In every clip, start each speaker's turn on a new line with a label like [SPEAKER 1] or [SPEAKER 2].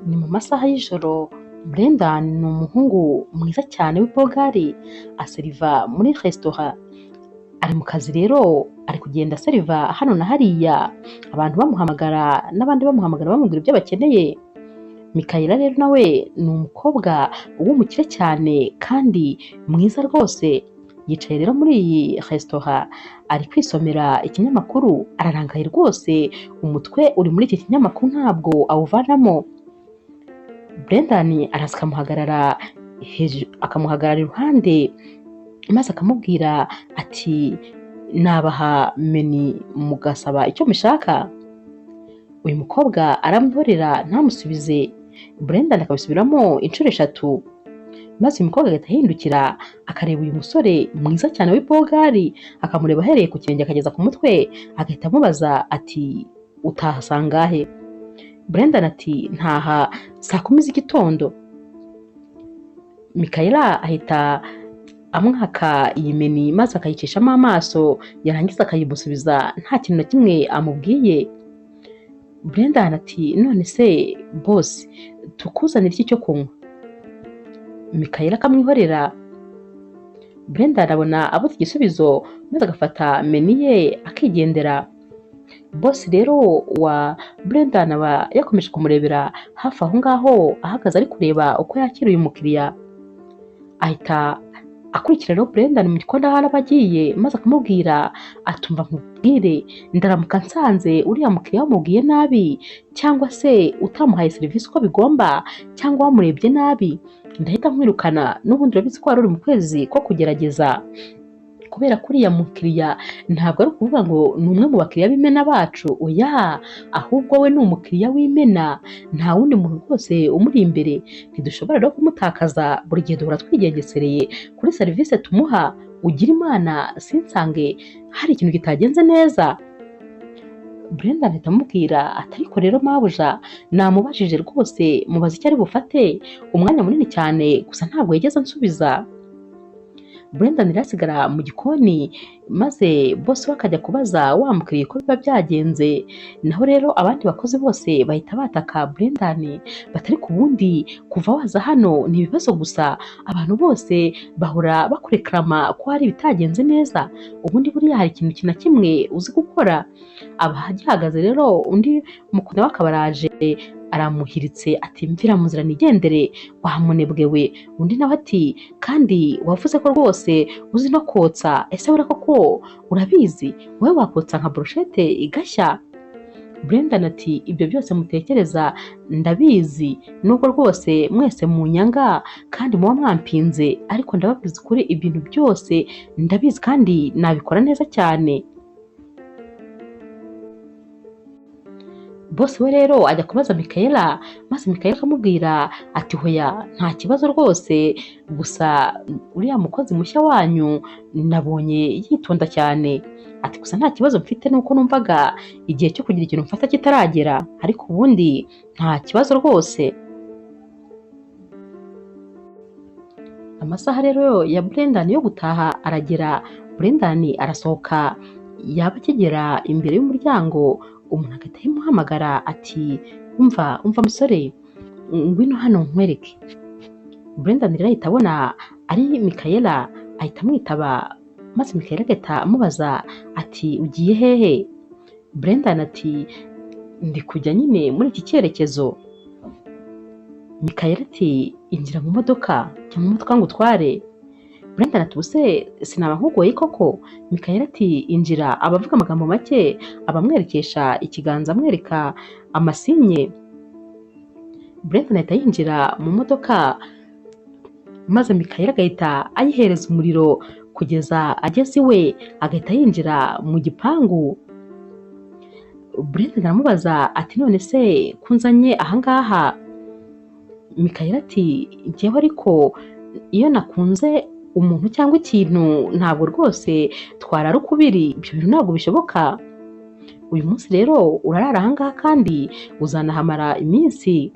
[SPEAKER 1] Ni mu masaha y'ijoro, Brenda ni umuhungu mwiza cyane w'ibogari, aseriva muri resitora. Ari mu kazi rero, ari kugenda aseriva hano na hariya, abantu bamuhamagara n'abandi bamuhamagara bamubwira ibyo bakeneye. Mikayila rero nawe ni umukobwa w'umukire cyane kandi mwiza rwose. Yicaye rero muri iyi resitora ari kwisomera ikinyamakuru, ararangaye rwose, umutwe uri muri iki kinyamakuru ntabwo awuvanamo. Brendan araza akamuhagarara hejuru, akamuhagarara iruhande maze akamubwira ati nabaha meni mugasaba icyo mushaka. Uyu mukobwa aramwihorera ntamusubize. Brendan akabisubiramo inshuro eshatu, maze uyu mukobwa agahita ahindukira akareba uyu musore mwiza cyane w'ibogari, akamureba ahereye ku kirenge akageza ku mutwe, agahita amubaza ati utaha sangahe? Brendan ati ntaha saa 10 z'igitondo. Mikayila ahita amwaka iyi meni maze akayicishamo amaso, yarangiza akayimusubiza nta kintu na kimwe amubwiye. Brendan ati none se boss tukuzanira iki cyo kunywa? Mikayila akamwihorera. Brendan abona abuze igisubizo maze agafata meni ye akigendera. Boss rero wa Brendan aba yakomeje kumurebera hafi aho ngaho ahagaze ari kureba uko yakira uyu mukiriya. Ahita akurikira rero Brendan mu gikoni aho araba agiye, maze akamubwira atumva nkubwire, ndaramuka nsanze uriya mukiriya wamubwiye nabi cyangwa se utamuhaye serivisi uko bigomba cyangwa wamurebye nabi, ndahita nkwirukana, n'ubundi urabizi ko wari uri mu kwezi ko kugerageza. Kubera ko uriya mukiriya ntabwo ari ukuvuga ngo ni umwe mu bakiriya b'imena bacu, oya, ahubwo we ni umukiriya w'imena, nta wundi muntu rwose umuri imbere, ntidushobora rero kumutakaza, buri gihe duhora twigengesereye kuri serivisi tumuha, ugira Imana sinsange hari ikintu kitagenze neza. Brendan ahita amubwira ati ariko rero mabuja namubajije rwose mubaza icyo ari bufate umwanya munini cyane, gusa ntabwo yigeze ansubiza. Brendan rero asigara mu gikoni maze boss we akajya kubaza wa mukiriya uko biba byagenze. Naho rero abandi bakozi bose bahita bataka Brendan batari ku bundi kuva waza hano ni ibibazo gusa, abantu bose bahora bakureklama ko hari ibitagenze neza, ubundi buriya hari ikintu na kimwe uzi gukora. Aba agihagaze rero undi mukunda we akaba araje aramuhiritse ati mvira mu nzira nigendere wa munebwe we. Undi nawe ati kandi wavuze ko rwose uzi no kotsa, ese wera koko urabizi wowe wakotsa nka brochette igashya? Brendan ati ibyo byose mutekereza ndabizi, nubwo rwose mwese munyanga kandi muba mwampinze, ariko ndababwiza ukuri ibintu byose ndabizi kandi nabikora neza cyane. Boss we rero ajya kubaza Mikayila, maze Mikayila akamubwira ati hoya nta kibazo rwose, gusa uriya mukozi mushya wanyu nabonye yitonda cyane, ati gusa nta kibazo mfite nuko numvaga igihe cyo kugira ikintu mfata kitaragera, ariko ubundi nta kibazo rwose. Amasaha rero ya Brendan yo gutaha aragera, Brendan arasohoka, yaba akigera imbere y'umuryango umuntu agahita amuhamagara ati umva umva musore ngwino hano nkwereke. Brendan rero ahita abona ari Mikayila, ahita amwitaba, maze Mikayila agahita amubaza ati ugiye hehe? Brendan ati ndi kujya nyine muri iki cyerekezo. Mikayila ati injira mu modoka, jya mu modoka ngo utware. Brendan ati ubuse sinaba nkugoye koko? Mikayila ati injira, aba avuga amagambo make, abamwerekesha ikiganza amwereka amasinye. Brendan ahita yinjira mu modoka maze Mikayila agahita ayihereza umuriro kugeza ageze iwe, agahita yinjira mu gipangu. Brendan aramubaza ati none se kunzanye ahangaha? Mikayila ati njyewe ariko iyo nakunze umuntu cyangwa ikintu ntabwo rwose twarara ukubiri, ibyo bintu ntabwo bishoboka. Uyu munsi rero urarara ahangaha kandi uzanahamara iminsi.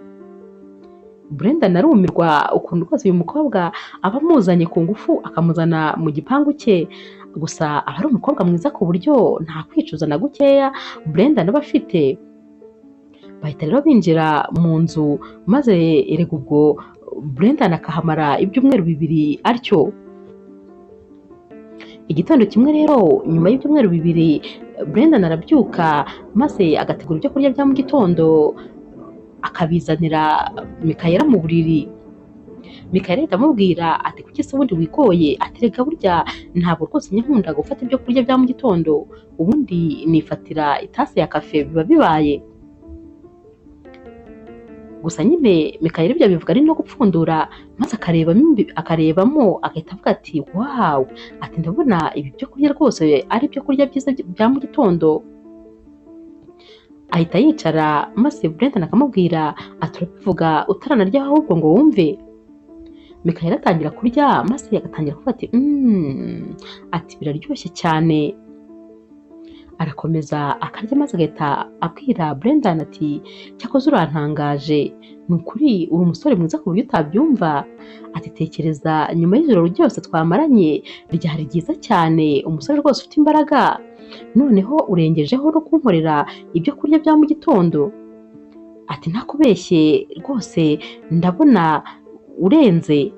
[SPEAKER 1] Brendan arumirwa ukuntu rwose uyu mukobwa aba amuzanye ku ngufu akamuzana mu gipangu cye, gusa aba ari umukobwa mwiza ku buryo nta kwicuza na gukeya Brendan aba afite. Bahita rero binjira mu nzu, maze erega ubwo Brendan akahamara ibyumweru 2 atyo. Igitondo kimwe rero nyuma y'ibyumweru 2 Brendan arabyuka maze agategura ibyo kurya bya mu gitondo akabizanira Mikayela mu buriri. Mikayela ahita amubwira ati kuki se ubundi wigoye, ati rega burya ntabwo rwose nkunda gufata ibyo kurya bya mu gitondo, ubundi nifatira itasi ya kafe biba bibaye. Gusa nyine Mikayela ibyo abivuga ari no gupfundura, maze akarebamo agahita avuga ati wow, ati ndabona ibi byo kurya rwose ari ibyo kurya byiza bya mu gitondo. Ahita yicara maze Brendan akamubwira ati urabivuga utaranarya ahubwo ngo wumve. Mikayela atangira kurya maze agatangira kuvuga ati ati biraryoshye cyane. Arakomeza akarya maze agahita abwira Brendan ati cyakoze urantangaje, ni ukuri uri umusore mwiza ku buryo utabyumva, ati tekereza nyuma y'ijoro ryose twamaranye ryari ryiza cyane, umusore rwose ufite imbaraga, noneho urengejeho no kunkorera ibyo kurya bya mu gitondo, ati ntakubeshye rwose ndabona urenze.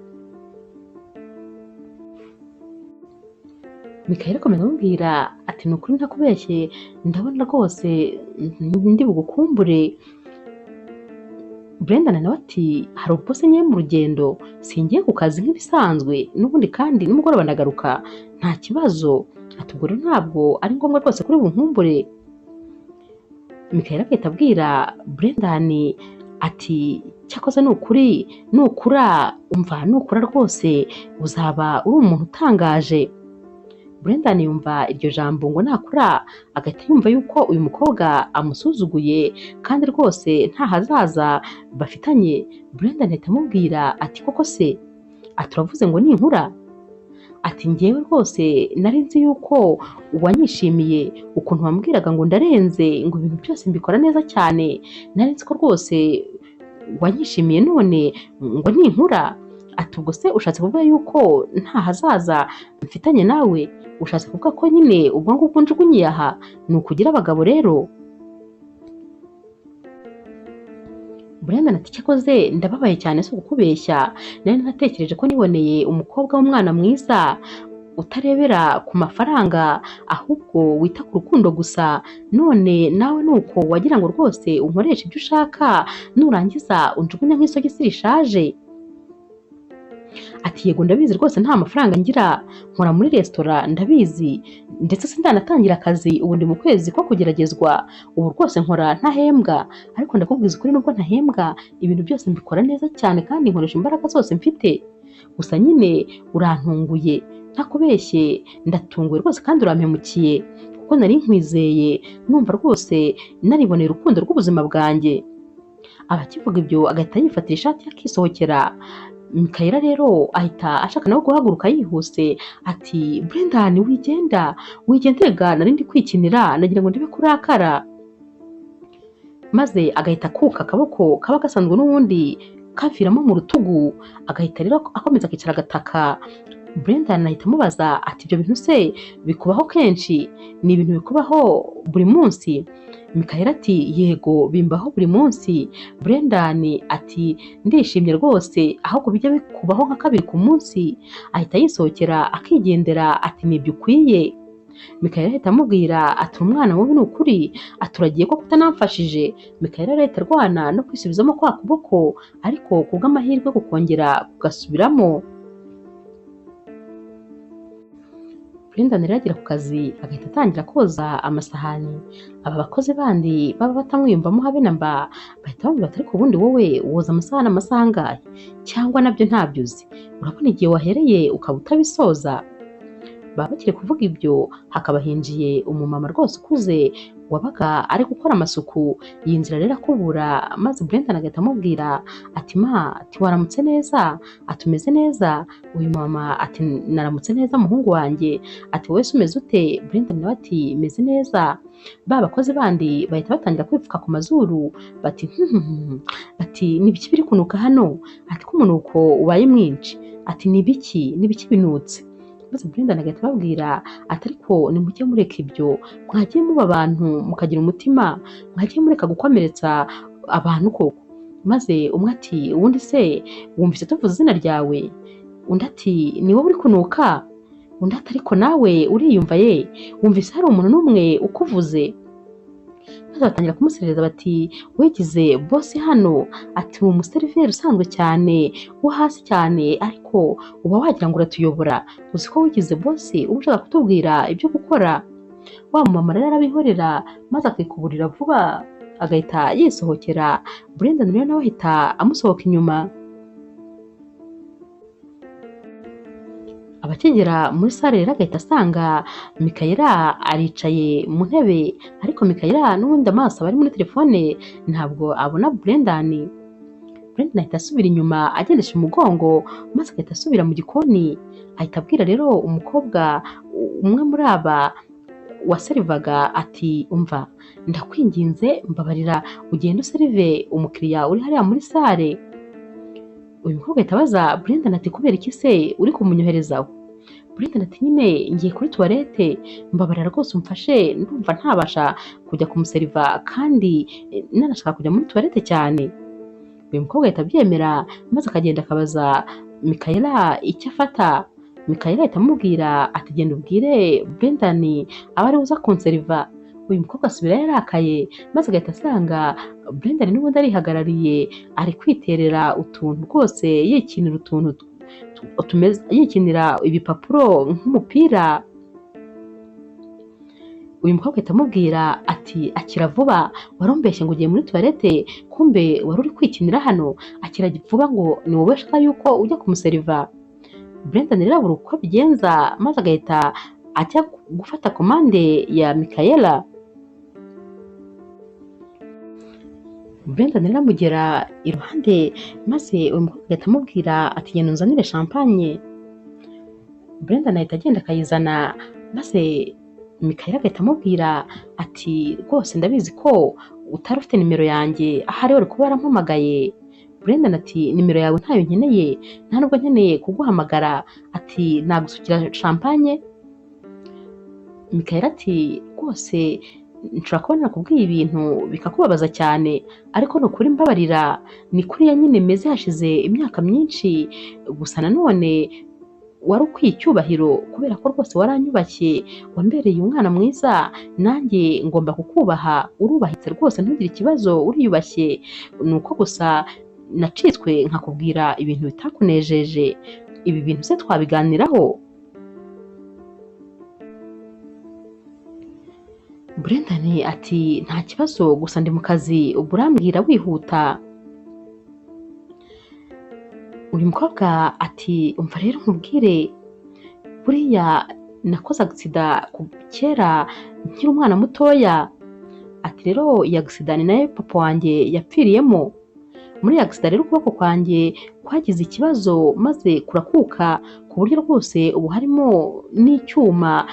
[SPEAKER 1] Mikayela akomeza amubwira ati ni ukuri ntakubeshye ndabona rwose ndi bugukumbure. Brendan nawe ati hari ubwo se ngiye mu rugendo, singiye ku kazi nk'ibisanzwe n'ubundi kandi nimugoroba ndagaruka nta kibazo, ati ubwo rero ntabwo ari ngombwa rwose kuri bunkumbure. Mikayela agahita abwira Brendan ati cyakoze ni ukuri nukura umva nukura rwose uzaba uri umuntu utangaje. Brendan yumva iryo jambo ngo nakura agahita yumva yuko uyu mukobwa amusuzuguye kandi rwose nta hazaza bafitanye. Brendan ahita amubwira ati koko se, ati uravuze ngo ninkura, ati njyewe rwose nari nzi yuko uwanyishimiye ukuntu wambwiraga ngo ndarenze ngo ibintu byose mbikora neza cyane, nari nzi ko rwose wanyishimiye none ngo ninkura, ati ubwo se ushatse kuvuga yuko nta hazaza mfitanye nawe, ushatse kuvuga ko nyine ubwo ngubwo njugunyiye aha, ni ukugira abagabo rero. Brendan ati cyakoze ndababaye cyane si ukukubeshya, nari natekereje ko niboneye umukobwa w'umwana mwiza utarebera ku mafaranga ahubwo wita ku rukundo gusa, none nawe nuko wagira ngo rwose unkoreshe ibyo ushaka nurangiza unjugunya nk'isogisi rishaje. Ati yego ndabizi rwose nta mafaranga ngira, nkora muri resitora ndabizi, ndetse sindanatangira akazi ubu ndi mu kwezi ko kugeragezwa, ubu rwose nkora ntahembwa, ariko ndakubwiza ukuri nubwo ntahembwa ibintu byose mbikora neza cyane kandi nkoresha imbaraga zose mfite, gusa nyine urantunguye ntakubeshye ndatunguwe rwose kandi urampemukiye kuko nari nkwizeye numva rwose nariboneye urukundo rw'ubuzima bwanjye. Abakivuga ibyo agahita yifatira ishati akisohokera. Mikayela rero ahita ashaka nawe guhaguruka yihuse ati Brendan wigenda wigendega nari ndi kwikinira nagira ngo ndibe kurakara, maze agahita akuka akaboko kaba gasanzwe n'ubundi kaviramo mu rutugu, agahita rero akomeza akicara agataka. Brendan ahita amubaza ati ibyo bintu se bikubaho kenshi, ni ibintu bikubaho buri munsi? Mikayela ati yego bimbaho buri munsi. Brendan ati ndishimye rwose ahubwo bijya bikubaho nka kabiri ku munsi. Ahita yisohokera akigendera ati nibyo ukwiye. Mikayela ahita amubwira ati umwana mubi ni ukuri, aturagiye ko kutanamfashije. Mikayela ahita arwana no kwisubizamo kwa kuboko, ariko kubw'amahirwe kukongera kugasubiramo. Brendan rero agera ku kazi agahita atangira koza amasahani. Aba bakozi bandi baba batamwiyumvamo habe na mba, bahita bamubwira bati ariko ubundi wowe woza amasahani amasaha angahe, cyangwa nabyo ntabyo uzi, urabona igihe wahereye ukaba utabisoza. Baba bakiri kuvuga ibyo hakaba hinjiye umumama rwose ukuze wabaga ari gukora amasuku, yinjira rero akubura, maze Brendan agahita amubwira ati ma, ati waramutse neza, ati umeze neza? Uyu mama ati naramutse neza muhungu wanjye, ati wowe se umeze ute? Brendan nawe ati meze neza. Ba bakozi bandi bahita batangira kwipfuka ku mazuru bati bati ni ibiki biri kunuka hano, ati ko umunuko ubaye mwinshi, ati ni ibiki, ni ibiki binutse? Maze Brendan agahita ababwira ati ariko nimujye mureka ibyo, mwagiye muba abantu mukagira umutima, mwagiye mureka gukomeretsa Abantu koko. Maze umwe ati ubundi se wumvise tuvuze izina ryawe? Undi ati ni wowe uri kunuka? Undi ati ariko nawe uriyumva ye, wumvise hari umuntu n'umwe ukuvuze? Maze batangira kumuserereza bati wigize bosi hano, ati uri umuseriveri usanzwe cyane wo hasi cyane, ariko uba wagira ngo uratuyobora, uzi ko wigize bosi uba ushaka kutubwira ibyo gukora. Wa mumama rero arabihorera maze akikuburira vuba agahita yisohokera. Brendan rero nawe ahita amusohoka inyuma. Abakigera muri sale rero agahita asanga Mikayira aricaye mu ntebe, ariko Mikayira n'ubundi amaso aba ari muri telefone ntabwo abona Brendan. Brendan ahita asubira inyuma agendesha umugongo maze agahita asubira mu gikoni. Ahita abwira rero umukobwa umwe muri aba waserivaga ati umva ndakwinginze mbabarira ugende userive umukiriya uri hariya muri sale. Uyu mukobwa ahita abaza Brendan ati kubera iki se uri kumunyoherezaho? Brendan ati nyine ngiye kuri tuwarete, mbabarira rwose umfashe, ndumva ntabasha kujya kumuseriva kandi nanashaka kujya muri tuwarete cyane. Uyu mukobwa ahita abyemera maze akagenda akabaza Mikayira icyo afata. Mikayira ahita amubwira ati genda ubwire Brendan abe ariwe uza kunseriva. Uyu mukobwa asubira yarakaye maze agahita asanga Brendan n'ubundi arihagarariye ari kwiterera utuntu rwose, yikinira utuntu tumeze, yikinira ibipapuro nk'umupira. Uyu mukobwa ahita amubwira ati akira vuba, warumbeshye ngo ugiye muri tuwarete kumbe wari uri kwikinira hano, akira vuba ngo ni wowe ushaka yuko ujya kumuseriva. Brendan rero abura uko abigenza maze agahita ajya gufata komande ya Mikayela. Brendan rero amugera iruhande maze uyu mukobwa agahita amubwira ati genda unzanire champagne. Brendan ahita agenda akayizana maze Mikayela agahita amubwira ati rwose ndabizi ko utari ufite nimero yanjye, ahari wari kuba warampamagaye. Brendan ati nimero yawe ntayo nkeneye, nta nubwo nkeneye kuguhamagara, ati nagusukira champagne. Mikayela ati rwose nshobora kuba narakubwiye ibintu bikakubabaza cyane, ariko ni ukuri mbabarira, ni kuriya nyine meze hashize imyaka myinshi, gusa nanone wari ukwiye icyubahiro kubera ko rwose waranyubashye, wambereye umwana mwiza, nanjye ngomba kukubaha, urubahitse rwose ntugire ikibazo, uriyubashye, ni uko gusa nacitswe nkakubwira ibintu bitakunejeje, ibi bintu se twabiganiraho? Brendan ati nta kibazo gusa ndi mu kazi, ubwo urambwira wihuta. Uyu mukobwa ati umva rero nkubwire, buriya nakoze agisida kera nkiri umwana mutoya, ati rero iyi agisida ni nayo papa wanjye yapfiriyemo. Muri iyi agisida rero ukuboko kwanjye kwagize ikibazo maze kurakuka ku buryo rwose ubu harimo n'icyuma,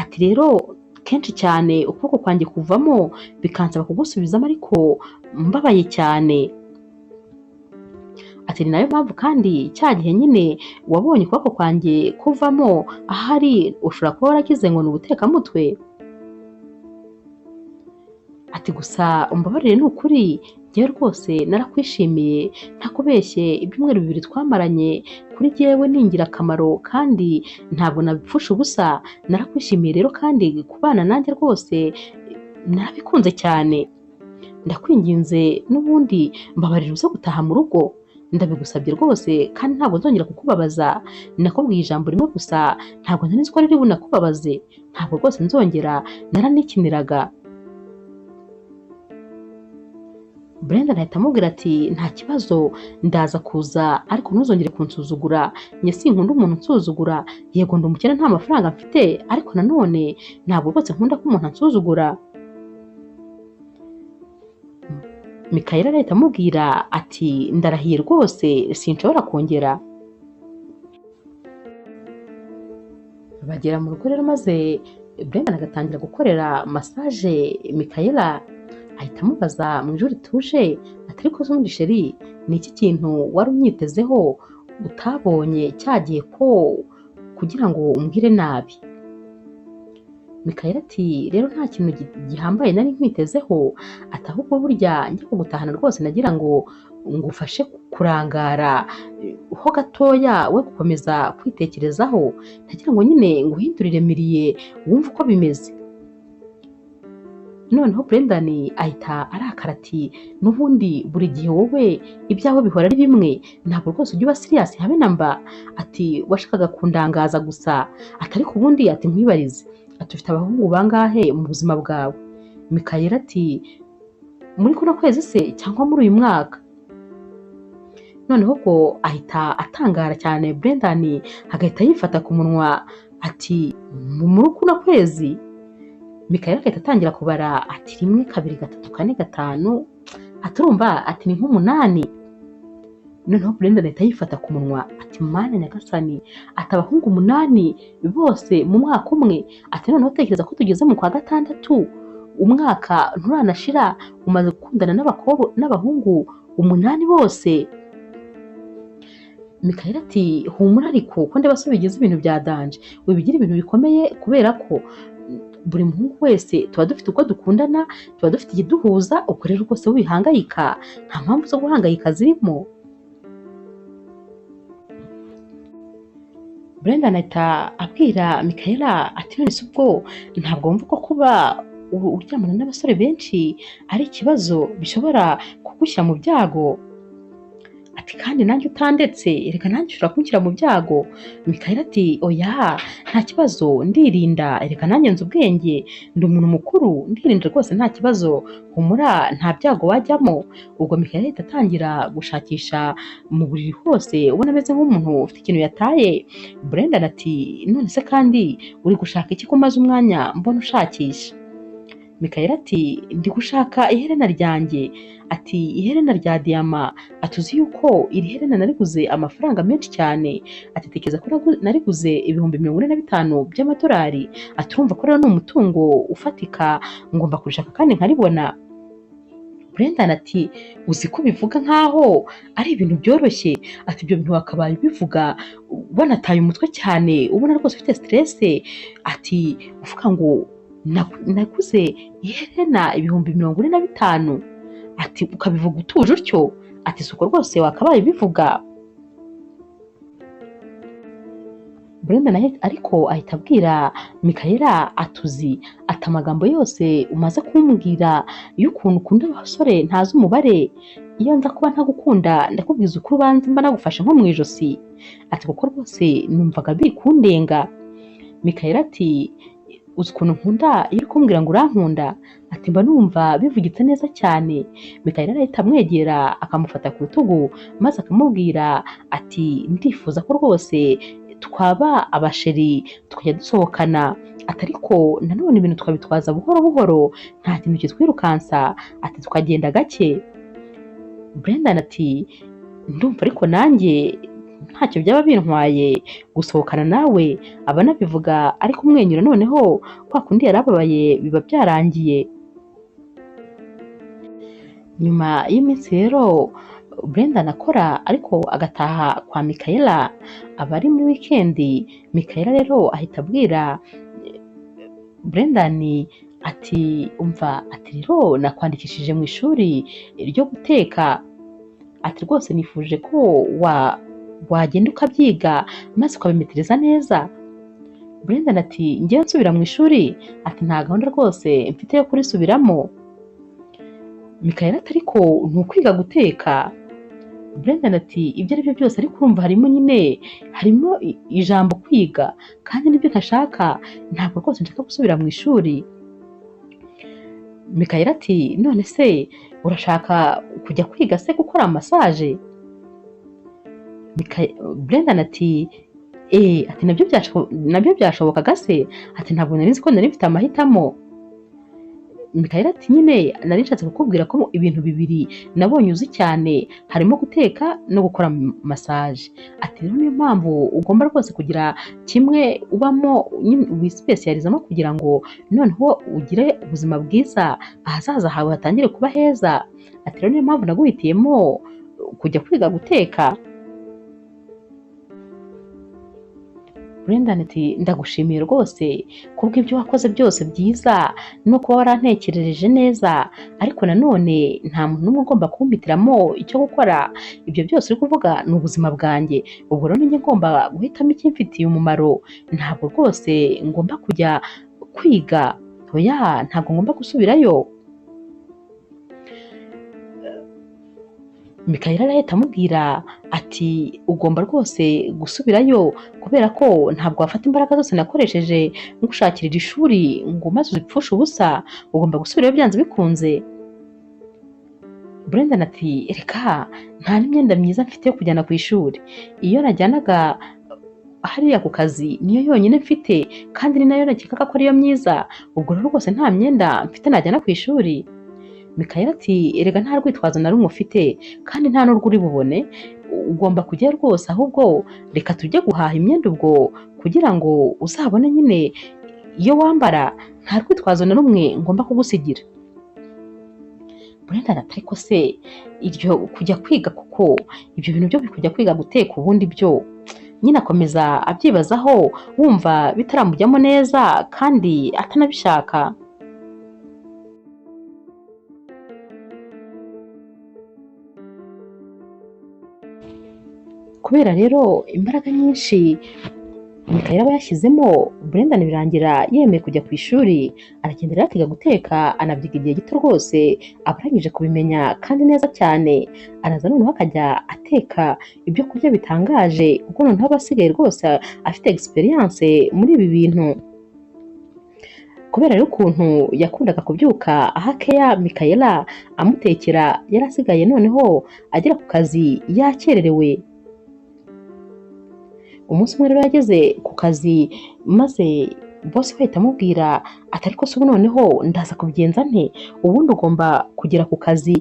[SPEAKER 1] ati rero kenshi cyane ukuboko kwanjye kuvamo bikansaba kugusubizamo ariko mbabaye cyane. Ati ni nayo mpamvu kandi cya gihe nyine wabonye ukuboko kwanjye kuvamo ahari ushobora kuba waragize ngo ni ubutekamutwe. Ati gusa umbabarire ni ukuri njyewe rwose narakwishimiye, ntakubeshye ibyumweru 2 twamaranye kuri jyewe ni ingirakamaro kandi ntabwo nabipfusha ubusa, narakwishimiye rero kandi kubana nanjye rwose narabikunze cyane, ndakwinginze n'ubundi mbabarira uze gutaha mu rugo, ndabigusabye rwose kandi ntabwo nzongera kukubabaza, nakubwiye ijambo rimwe gusa ntabwo nari nzi ko riri bunakubabaze, ntabwo rwose nzongera, naranikiniraga. Brendan ahita amubwira ati nta kibazo ndaza kuza ariko ntuzongere kunsuzugura, njye sinkunda umuntu unsuzugura, yego ndi umukene nta mafaranga mfite ariko nanone ntabwo rwose nkunda ko umuntu ansuzugura. Mikayira ahita amubwira ati ndarahiye rwose sinshobora kongera. Bagera mu rugo rero maze Brendan agatangira gukorera massage Mikayira. Ahita amubaza mu ijwi rituje ati ariko se ubundi sheri ni iki kintu wari unyitezeho utabonye cyagiye ko kugira ngo umbwire nabi? Mikayeli ati rero nta kintu gihambaye nari nkwitezeho, ati ahubwo burya njya kugutahana rwose nagira ngo ngufashe kurangara ho gatoya, we gukomeza kwitekerezaho, nagira ngo nyine nguhindurire miriye wumve uko bimeze. Noneho Brendan ahita arakara ati n'ubundi buri gihe wowe ibyawe bihora ari bimwe, ntabwo rwose ujya uba serious habe na mba, ati washakaga kundangaza gusa, ati ariko ubundi ati nkwibarize, ati ufite abahungu bangahe mu buzima bwawe? Mikayeli ati muri kuno kwezi se cyangwa muri uyu mwaka? Noneho ubwo ahita atangara cyane, Brendan agahita yifata ku munwa ati muri kuno kwezi? Mikayeli agahita atangira kubara ati 1 2 3 4 5, aturumva ati ni nk'umunani. Noneho Brendan ahita yifata ku munwa ati mana nyagasani, ati abahungu 8 bose mu mwaka umwe, ati noneho tekereza ko tugeze mu kwa 6, umwaka nturanashira umaze gukundana n'abahungu 8 bose. Mikayeli ati humura ariko ko ndeba so bigize ibintu bya danje, wibigira ibintu bikomeye kubera ko buri muhungu wese tuba dufite uko dukundana, tuba dufite ikiduhuza, ubwo rero rwose wihangayika, nta mpamvu zo guhangayika zirimo. Brendan ahita abwira Mikayela ati none se ubwo ntabwo wumva ko kuba uryamana n'abasore benshi ari ikibazo bishobora kugushyira mu byago? Ati kandi nanjye utandetse, reka nanjye ushobora kunshyira mu byago. Mikayeli ati oya nta kibazo, ndirinda, reka nanjye nzi ubwenge, ndi umuntu mukuru, ndirinda rwose nta kibazo, humura nta byago wajyamo. Ubwo Mikayeli ahita atangira gushakisha mu buriri hose, ubona ameze nk'umuntu ufite ikintu yataye. Brendan ati none se kandi uri gushaka iki ko umaze umwanya mbona ushakisha? Mikayeli ati ndi gushaka iherena ryanjye, ati iherena rya diyama, ati uzi yuko iri herena nariguze amafaranga menshi cyane, ati tekereza ko nariguze 45,000 by'amadolari, ati urumva ko rero ni umutungo ufatika, ngomba kurishaka kandi nkaribona. Brendan ati uzi ko bivuga nkaho ari ibintu byoroshye, ati ibyo bintu wakabaye ubivuga wanataye umutwe cyane, ubona rwose ufite stress, ati uvuga ngo naguze iherena 45,000, ati ukabivuga utuje utyo, ati suko rwose wakabaye ubivuga. Brendan ariko ahita abwira Mikayela atuzi, ati amagambo yose umaze kumbwira y'ukuntu ukunda abasore ntazi umubare, iyo nza kuba ntagukunda ndakubwiza ukuri ubanza mba nagufashe nko mu ijosi, ati kuko rwose numvaga biri kundenga. Mikayela ati uzi ukuntu nkunda iyo uri kumbwira ngo urankunda, ati mba numva bivugitse neza cyane. Mikayeli arahita amwegera akamufata ku rutugu maze akamubwira ati ndifuza ko rwose twaba abasheri tukajya dusohokana, ati ariko nanone ibintu twabitwaza buhoro buhoro, nta kintu kitwirukansa, ati tukagenda gake. Brendan ati ndumva ariko nanjye ntacyo byaba bintwaye gusohokana nawe, aba anabivuga ari kumwenyura, noneho kwa kundi yarababaye biba byarangiye. Nyuma y'iminsi rero Brendan akora ariko agataha kwa Mikayela, aba ari muri wikendi. Mikayela rero ahita abwira Brendan ati umva, ati rero nakwandikishije mu ishuri ryo guteka, ati rwose nifuje ko wagenda ukabyiga maze ukabimetereza neza. Brendan ati ngewe nsubira mu ishuri, ati nta gahunda rwose mfite yo kurisubiramo. Mikayeli ati ariko ni ukwiga guteka. Brendan ati ibyo ari byo byose ariko urumva harimo nyine harimo ijambo kwiga, kandi nibyo ntashaka, ntabwo rwose nshaka gusubira mu ishuri. Mikayeli ati none se urashaka kujya kwiga se gukora massage? Brendan ati ati nabyo byashobokaga se, ati ntabwo nari nzi ko nari mfite amahitamo. Mikayeli ati nyine nari nshatse kukubwira ko ibintu bibiri nabonye uzi cyane, harimo guteka no gukora massage, ati rero niyo mpamvu ugomba rwose kugira kimwe ubamo wisipesiyalizamo kugira ngo noneho ugire ubuzima bwiza, ahazaza hawe hatangire kuba heza, ati rero niyo mpamvu naguhitiyemo kujya kwiga guteka. Brendan ati ndagushimiye rwose kubw'ibyo wakoze byose byiza no kuba warantekerereje neza, ariko nanone nta muntu n'umwe ugomba kumpitiramo icyo gukora. Ibyo byose uri kuvuga ni ubuzima bwanjye, ubwo rero ninjye ngomba guhitamo ikimfitiye umumaro. Ntabwo rwose ngomba kujya kwiga, oya ntabwo ngomba gusubirayo. Mikayire arahita amubwira ati ugomba rwose gusubirayo kubera ko ntabwo wafata imbaraga zose nakoresheje ngushakirira ishuri ngo maze uzipfushe ubusa, ugomba gusubirayo byanze bikunze. Brendan ati reka nta n'imyenda myiza mfite yo kujyana ku ishuri, iyo najyanaga hariya ku kazi niyo yonyine mfite kandi ni nayo nakekaga ko ariyo myiza, ubwo rero rwose nta myenda mfite najyana ku ishuri. Mikayire ati erega nta rwitwazo na rumwe ufite kandi nta n'urwo uri bubone, ugomba kujya rwose, ahubwo reka tujye guhaha imyenda ubwo kugira ngo uzabone nyine iyo wambara, nta rwitwazo na rumwe ngomba kugusigira. Brendan ati ariko se iryo kujya kwiga kuko ibyo bintu byo kujya kwiga guteka ubundi byo nyine akomeza abyibazaho wumva bitaramujyamo neza kandi atanabishaka. Kubera rero imbaraga nyinshi Mikayire aba yashyizemo, Brendan birangira yemeye kujya ku ishuri, aragenda rero akiga guteka, anabyiga igihe gito rwose aba arangije kubimenya kandi neza cyane. Araza noneho akajya ateka ibyo kurya bitangaje kuko noneho aba asigaye rwose afite experience muri ibi bintu. Kubera rero ukuntu yakundaga kubyuka aha keya Mikayela amutekera, yari asigaye noneho agera ku kazi yakererewe. Umunsi umwe rero yageze ku kazi maze boss we ahita amubwira ati ariko se ubu noneho ndaza kubigenza nte? Ubundi ugomba kugera ku kazi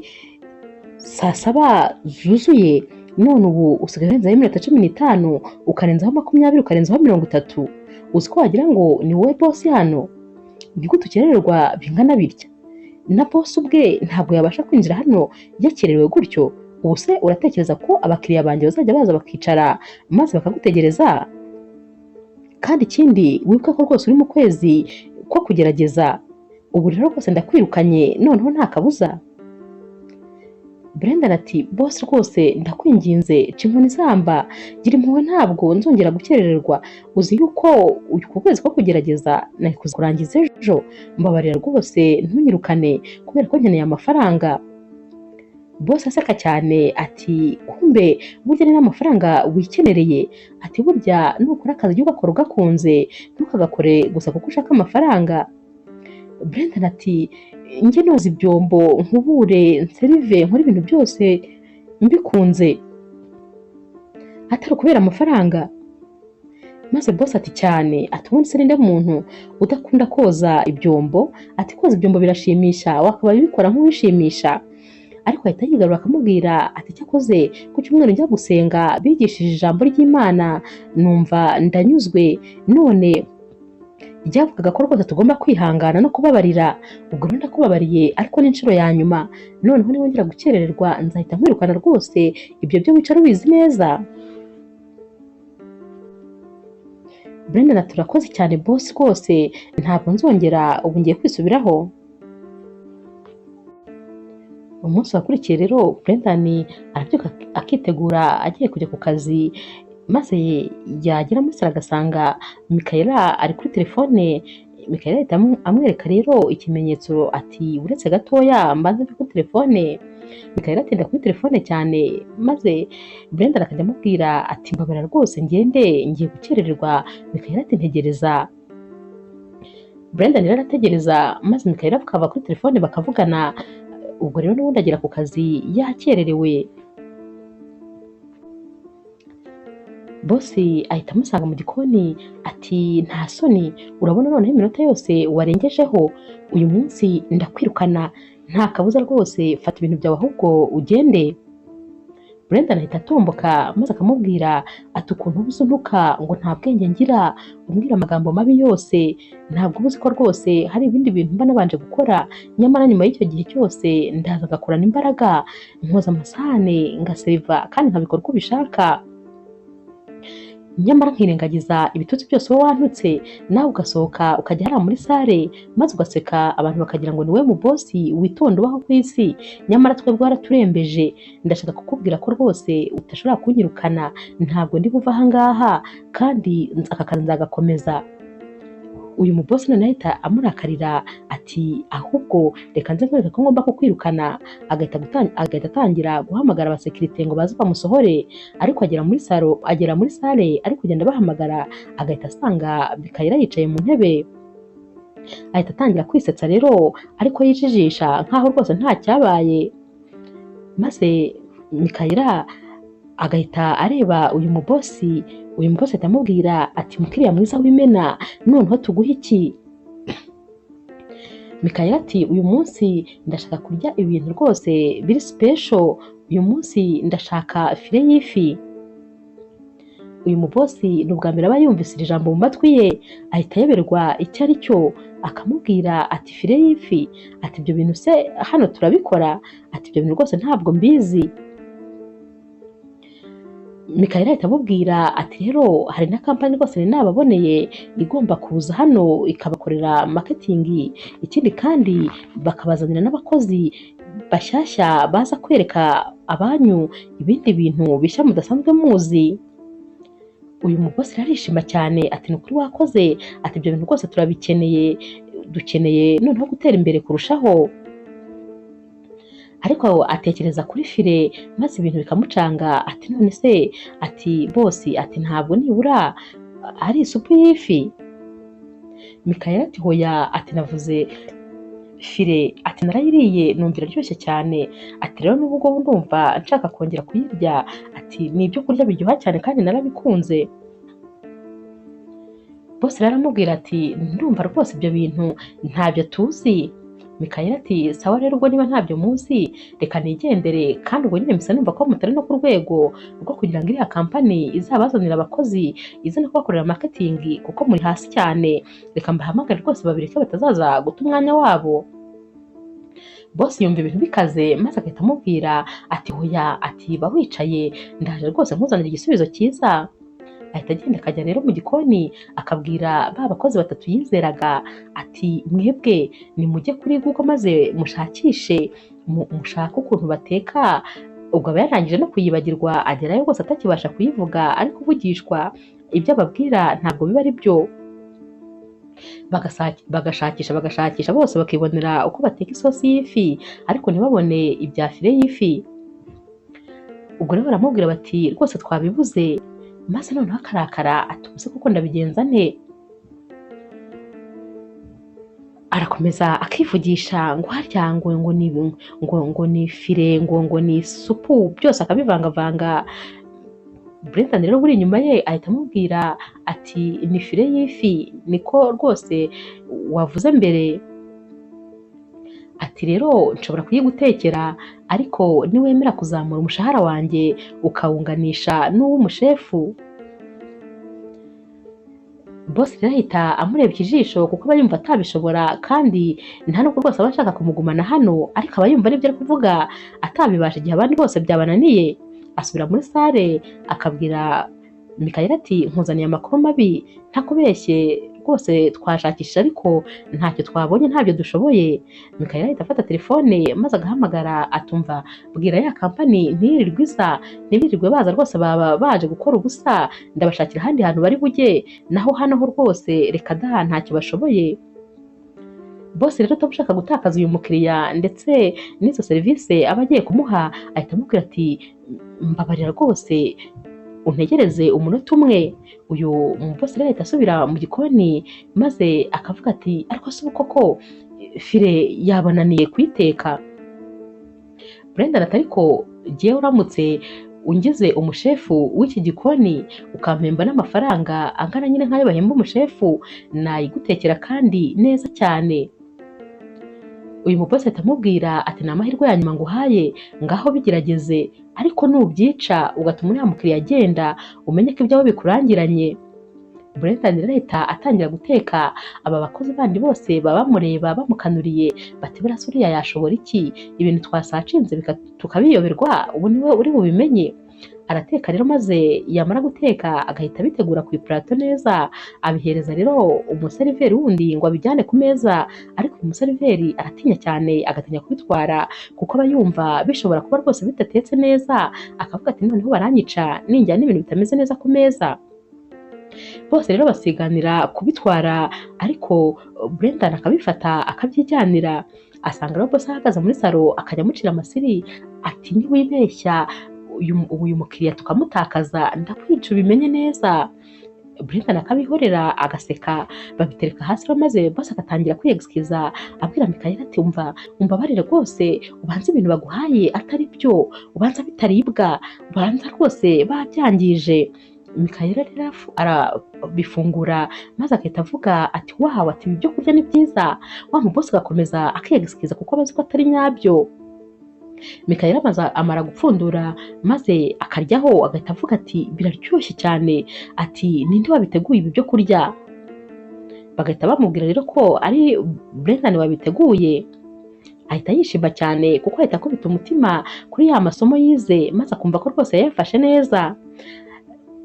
[SPEAKER 1] saa 7 zuzuye, none ubu usigaye urenzaho iminota 15, ukarenzaho 20, ukarenzaho 30, uzi ko wagira ngo ni wowe boss hano? Ni gute ukerererwa bingana bitya? Na boss ubwe ntabwo yabasha kwinjira hano yakererewe gutyo. Ubu se uratekereza ko abakiriya banjye bazajya baza bakicara maze bakagutegereza? Kandi ikindi wibuke ko rwose uri mu kwezi ko kugerageza, ubu rero rwose ndakwirukanye noneho nta kabuza. Brendan ati boss rwose ndakwinginze ca inkoni zamba, gira impuhwe ntabwo nzongera gukerererwa, uzi yuko uku kwezi ko kugerageza nari kurangiza ejo, mbabarira rwose ntunyirukane kubera ko nkeneye amafaranga. Boss aseka cyane ati kumbe burya ni n'amafaranga wikenereye, ati burya nukora akazi ujye ugakora ugakunze, ntukagakore gusa kuko ushaka amafaranga. Brendan ati njye noza ibyombo, nkubure, nserive, nkore ibintu byose mbikunze atari ukubera amafaranga. Maze boss ati cyane, ati ubundi se ninde muntu udakunda koza ibyombo? Ati koza ibyombo birashimisha, wakabaye ubikora nk'uwishimisha. Ariko ahita yigarura akamubwira ati cyakoze ku cyumweru njya gusenga bigishije ijambo ry'Imana numva ndanyuzwe, none ryavugaga ko rwose tugomba kwihangana no kubabarira, ubwo rero ndakubabariye ariko n'inshuro ya nyuma, noneho niwongera gukerererwa nzahita nkwirukana rwose, ibyo byo wicara ubizi neza. Brendan ati urakoze cyane boss rwose ntabwo nzongera, ubu ngiye kwisubiraho. Umunsi wakurikiye rero Brendan arabyuka akitegura agiye kujya ku kazi, maze yagera muri salo agasanga Mikayela ari kuri telefone. Mikayela ahita amwereka rero ikimenyetso ati uretse gatoya mbanze mve kuri telefone. Mikayela atinda kuri telefone cyane, maze Brendan akajya amubwira ati mbabara rwose ngende ngiye gukerererwa. Mikayela ati ntegereza. Brendan rero arategereza maze Mikayela akava kuri telefone bakavugana. Ubwo rero n'ubundi agera ku kazi yakererewe. Bosi ahita amusanga mu gikoni ati nta soni, urabona noneho iminota yose warengejeho, uyu munsi ndakwirukana nta kabuza rwose, fata ibintu byawe ahubwo ugende. Brendan ahita atomboka maze akamubwira ati ukuntu ubuze untuka ngo nta bwenge ngira, umbwira amagambo mabi yose, ntabwo ubuze ko rwose hari ibindi bintu mba nabanje gukora, nyamara nyuma y'icyo gihe cyose ndaza ngakorana imbaraga, nkoza amasahane, ngaseriva kandi nkabikora uko ubishaka. Nyamara nkirengagiza ibitutsi byose wowe wantutse, nawe ugasohoka ukajya hariya muri sale maze ugaseka abantu bakagira ngo ni wowe mu bosi witonda ubaho ku isi, nyamara twebwe waraturembeje. Ndashaka kukubwira ko rwose udashobora kunyirukana, ntabwo ndi buve aha ngaha kandi aka kazi nzagakomeza. Uyu mubosi noneho ahita amurakarira ati ahubwo reka nze nkwereke ko ngomba kukwirukana. Agahita atangira guhamagara abasekirite ngo baze bamusohore, ariko agera muri salo, agera muri sale ari kugenda bahamagara, agahita asanga Mikayira yicaye mu ntebe. Ahita atangira kwisetsa rero ariko yijijisha nkaho rwose nta cyabaye. Maze Mikayira agahita areba uyu mubosi, uyu mubosi ahita amubwira ati mukiriya mwiza w'imena, noneho tuguhe iki? Mikayira ati uyu munsi ndashaka kurya ibintu rwose biri special, uyu munsi ndashaka file y'ifi. Uyu mubosi ni ubwa mbere aba yumvise iri jambo mu matwi ye, ahita ayoberwa icyo ari cyo, akamubwira ati file y'ifi, ati ibyo bintu se hano turabikora? Ati ibyo bintu rwose ntabwo mbizi. Mikayira ahita amubwira ati rero hari na kampani rwose nari nababoneye igomba kuza hano ikabakorera marketing, ikindi kandi bakabazanira n'abakozi bashyashya baza kwereka abanyu ibindi bintu bishya mudasanzwe muzi. Uyu mubosi rero arishima cyane ati ni ukuri wakoze, ati ibyo bintu rwose turabikeneye, dukeneye noneho gutera imbere kurushaho. Ariko atekereza kuri file maze ibintu bikamucanga, ati none se, ati bosi, ati ntabwo nibura ari isupu y'ifi? Mikayira ati hoya, ati navuze file, ati narayiriye numva iraryoshye cyane, ati rero n'ubu ngubu ndumva nshaka kongera kuyirya, ati ni ibyo kurya biryoha cyane kandi narabikunze. Bosi rero aramubwira ati ndumva rwose ibyo bintu ntabyo tuzi. Mikayira ati sawa rero ubwo niba ntabyo muzi reka nigendere, kandi ubwo nyine mpise numva ko mutari no ku rwego rwo kugira ngo iriya kampani izabazanire abakozi ize no kubakorera marketing, kuko muri hasi cyane, reka mbahamagare rwose babireke batazaza guta umwanya wabo. Bosi yumva ibintu bikaze maze agahita amubwira ati hoya, ati ba wicaye ndaje rwose nkuzanira igisubizo cyiza. Ahita agenda akajya rero mu gikoni akabwira ba bakozi batatu yizeraga ati mwebwe nimujye kuri Google maze mushakishe mushake ukuntu bateka. Ubwo aba yarangije no kuyibagirwa, agerayo rwose atakibasha kuyivuga, ari kuvugishwa ibyo ababwira ntabwo biba ari byo. Bagashakisha bagashakisha bose bakibonera uko bateka isosi y'ifi, ariko ntibabone ibya file y'ifi. Ubwo rero baramubwira bati rwose twabibuze. Maze noneho akarakara ati ubuse koko ndabigenza nte? Arakomeza akivugisha ngo harya ngo ngo ni ngo ngo ni file, ngo ngo ni isupu, byose akabivangavanga. Brendan rero buri inyuma ye ahita amubwira ati ni file y'ifi niko rwose wavuze mbere, ati rero nshobora kuyigutekera ariko niwemera kuzamura umushahara wanjye ukawunganisha n'uw'umushefu. Bosi rero ahita amureba ikijisho kuko aba yumva atabishobora, kandi nta nubwo rwose aba ashaka kumugumana hano, ariko aba yumva n'ibyo ari kuvuga atabibasha igihe abandi bose byabananiye. Asubira muri sale akabwira Mikayira ati nkuzaniye amakuru mabi, ntakubeshye rwose twashakishije ariko ntacyo twabonye, ntabyo dushoboye. Mikayira ahita afata telefone maze agahamagara atumva bwira ya kampani ntiyirirwe iza, ntibirirwe baza rwose, baba baje gukora ubusa, ndabashakira ahandi hantu bari bujye, naho hano ho rwose reka da ntacyo bashoboye. Bosi rero utamushaka gutakaza uyu mukiriya ndetse n'izo serivisi aba agiye kumuha, ahita amubwira ati mbabarira rwose untegereze umunota umwe. Uyu mubosi rero ahita asubira mu gikoni maze akavuga ati ariko se ubu koko file yabananiye kuyiteka? Brendan ati ariko jyewe uramutse ungize umushefu w'iki gikoni ukampemba n'amafaranga angana nyine nk'ayo bahemba umushefu, nayigutekera kandi neza cyane. Uyu mubosi ahita amubwira ati ni amahirwe ya nyuma nguhaye, ngaho bigerageze, ariko nubyica ugatuma uriya mukiriya agenda, umenye ko ibyawe bikurangiranye. Brendan rero ahita atangira guteka, aba bakozi bandi bose baba bamureba bamukanuriye bati buriya se uriya yashobora iki? Ibintu twasacinze tukabiyoberwa, ubu niwe uri bubimenye. Arateka rero maze yamara guteka agahita abitegura ku ipurato neza, abihereza rero umuseriveri wundi ngo abijyane ku meza, ariko uyu museriveri aratinya cyane agatinya kubitwara kuko aba yumva bishobora kuba rwose bidatetse neza, akavuga ati noneho baranyica ninjyana ibintu bitameze neza ku meza. Bose rero basiganira kubitwara, ariko Brendan akabifata akabyijyanira. Asanga rero boss ahagaze muri salo akajya amucira amasiri ati niwibeshya uyu mukiriya tukamutakaza ndakwica ubimenye neza. Brendan akabihorera agaseka, babitereka hasi maze boss agatangira kwiyegisikiza abwira Mikayeli ati umva umbabarire rwose, ubanza ibintu baguhaye atari byo, ubanza bitaribwa, ubanza rwose babyangije. Mikayeli rero arabifungura maze agahita avuga ati wawe, ati ibi byo kurya ni byiza. Wa mubosi agakomeza akiyegisikiza kuko abazi ko atari nyabyo. Mikayeli amara gupfundura maze akaryaho agahita avuga ati biraryoshye cyane, ati ninde wabiteguye ibi byo kurya? Bagahita bamubwira rero ko ari Brendan wabiteguye. Ahita yishima cyane kuko ahita akubita umutima kuri ya masomo yize maze akumva ko rwose yayafashe neza.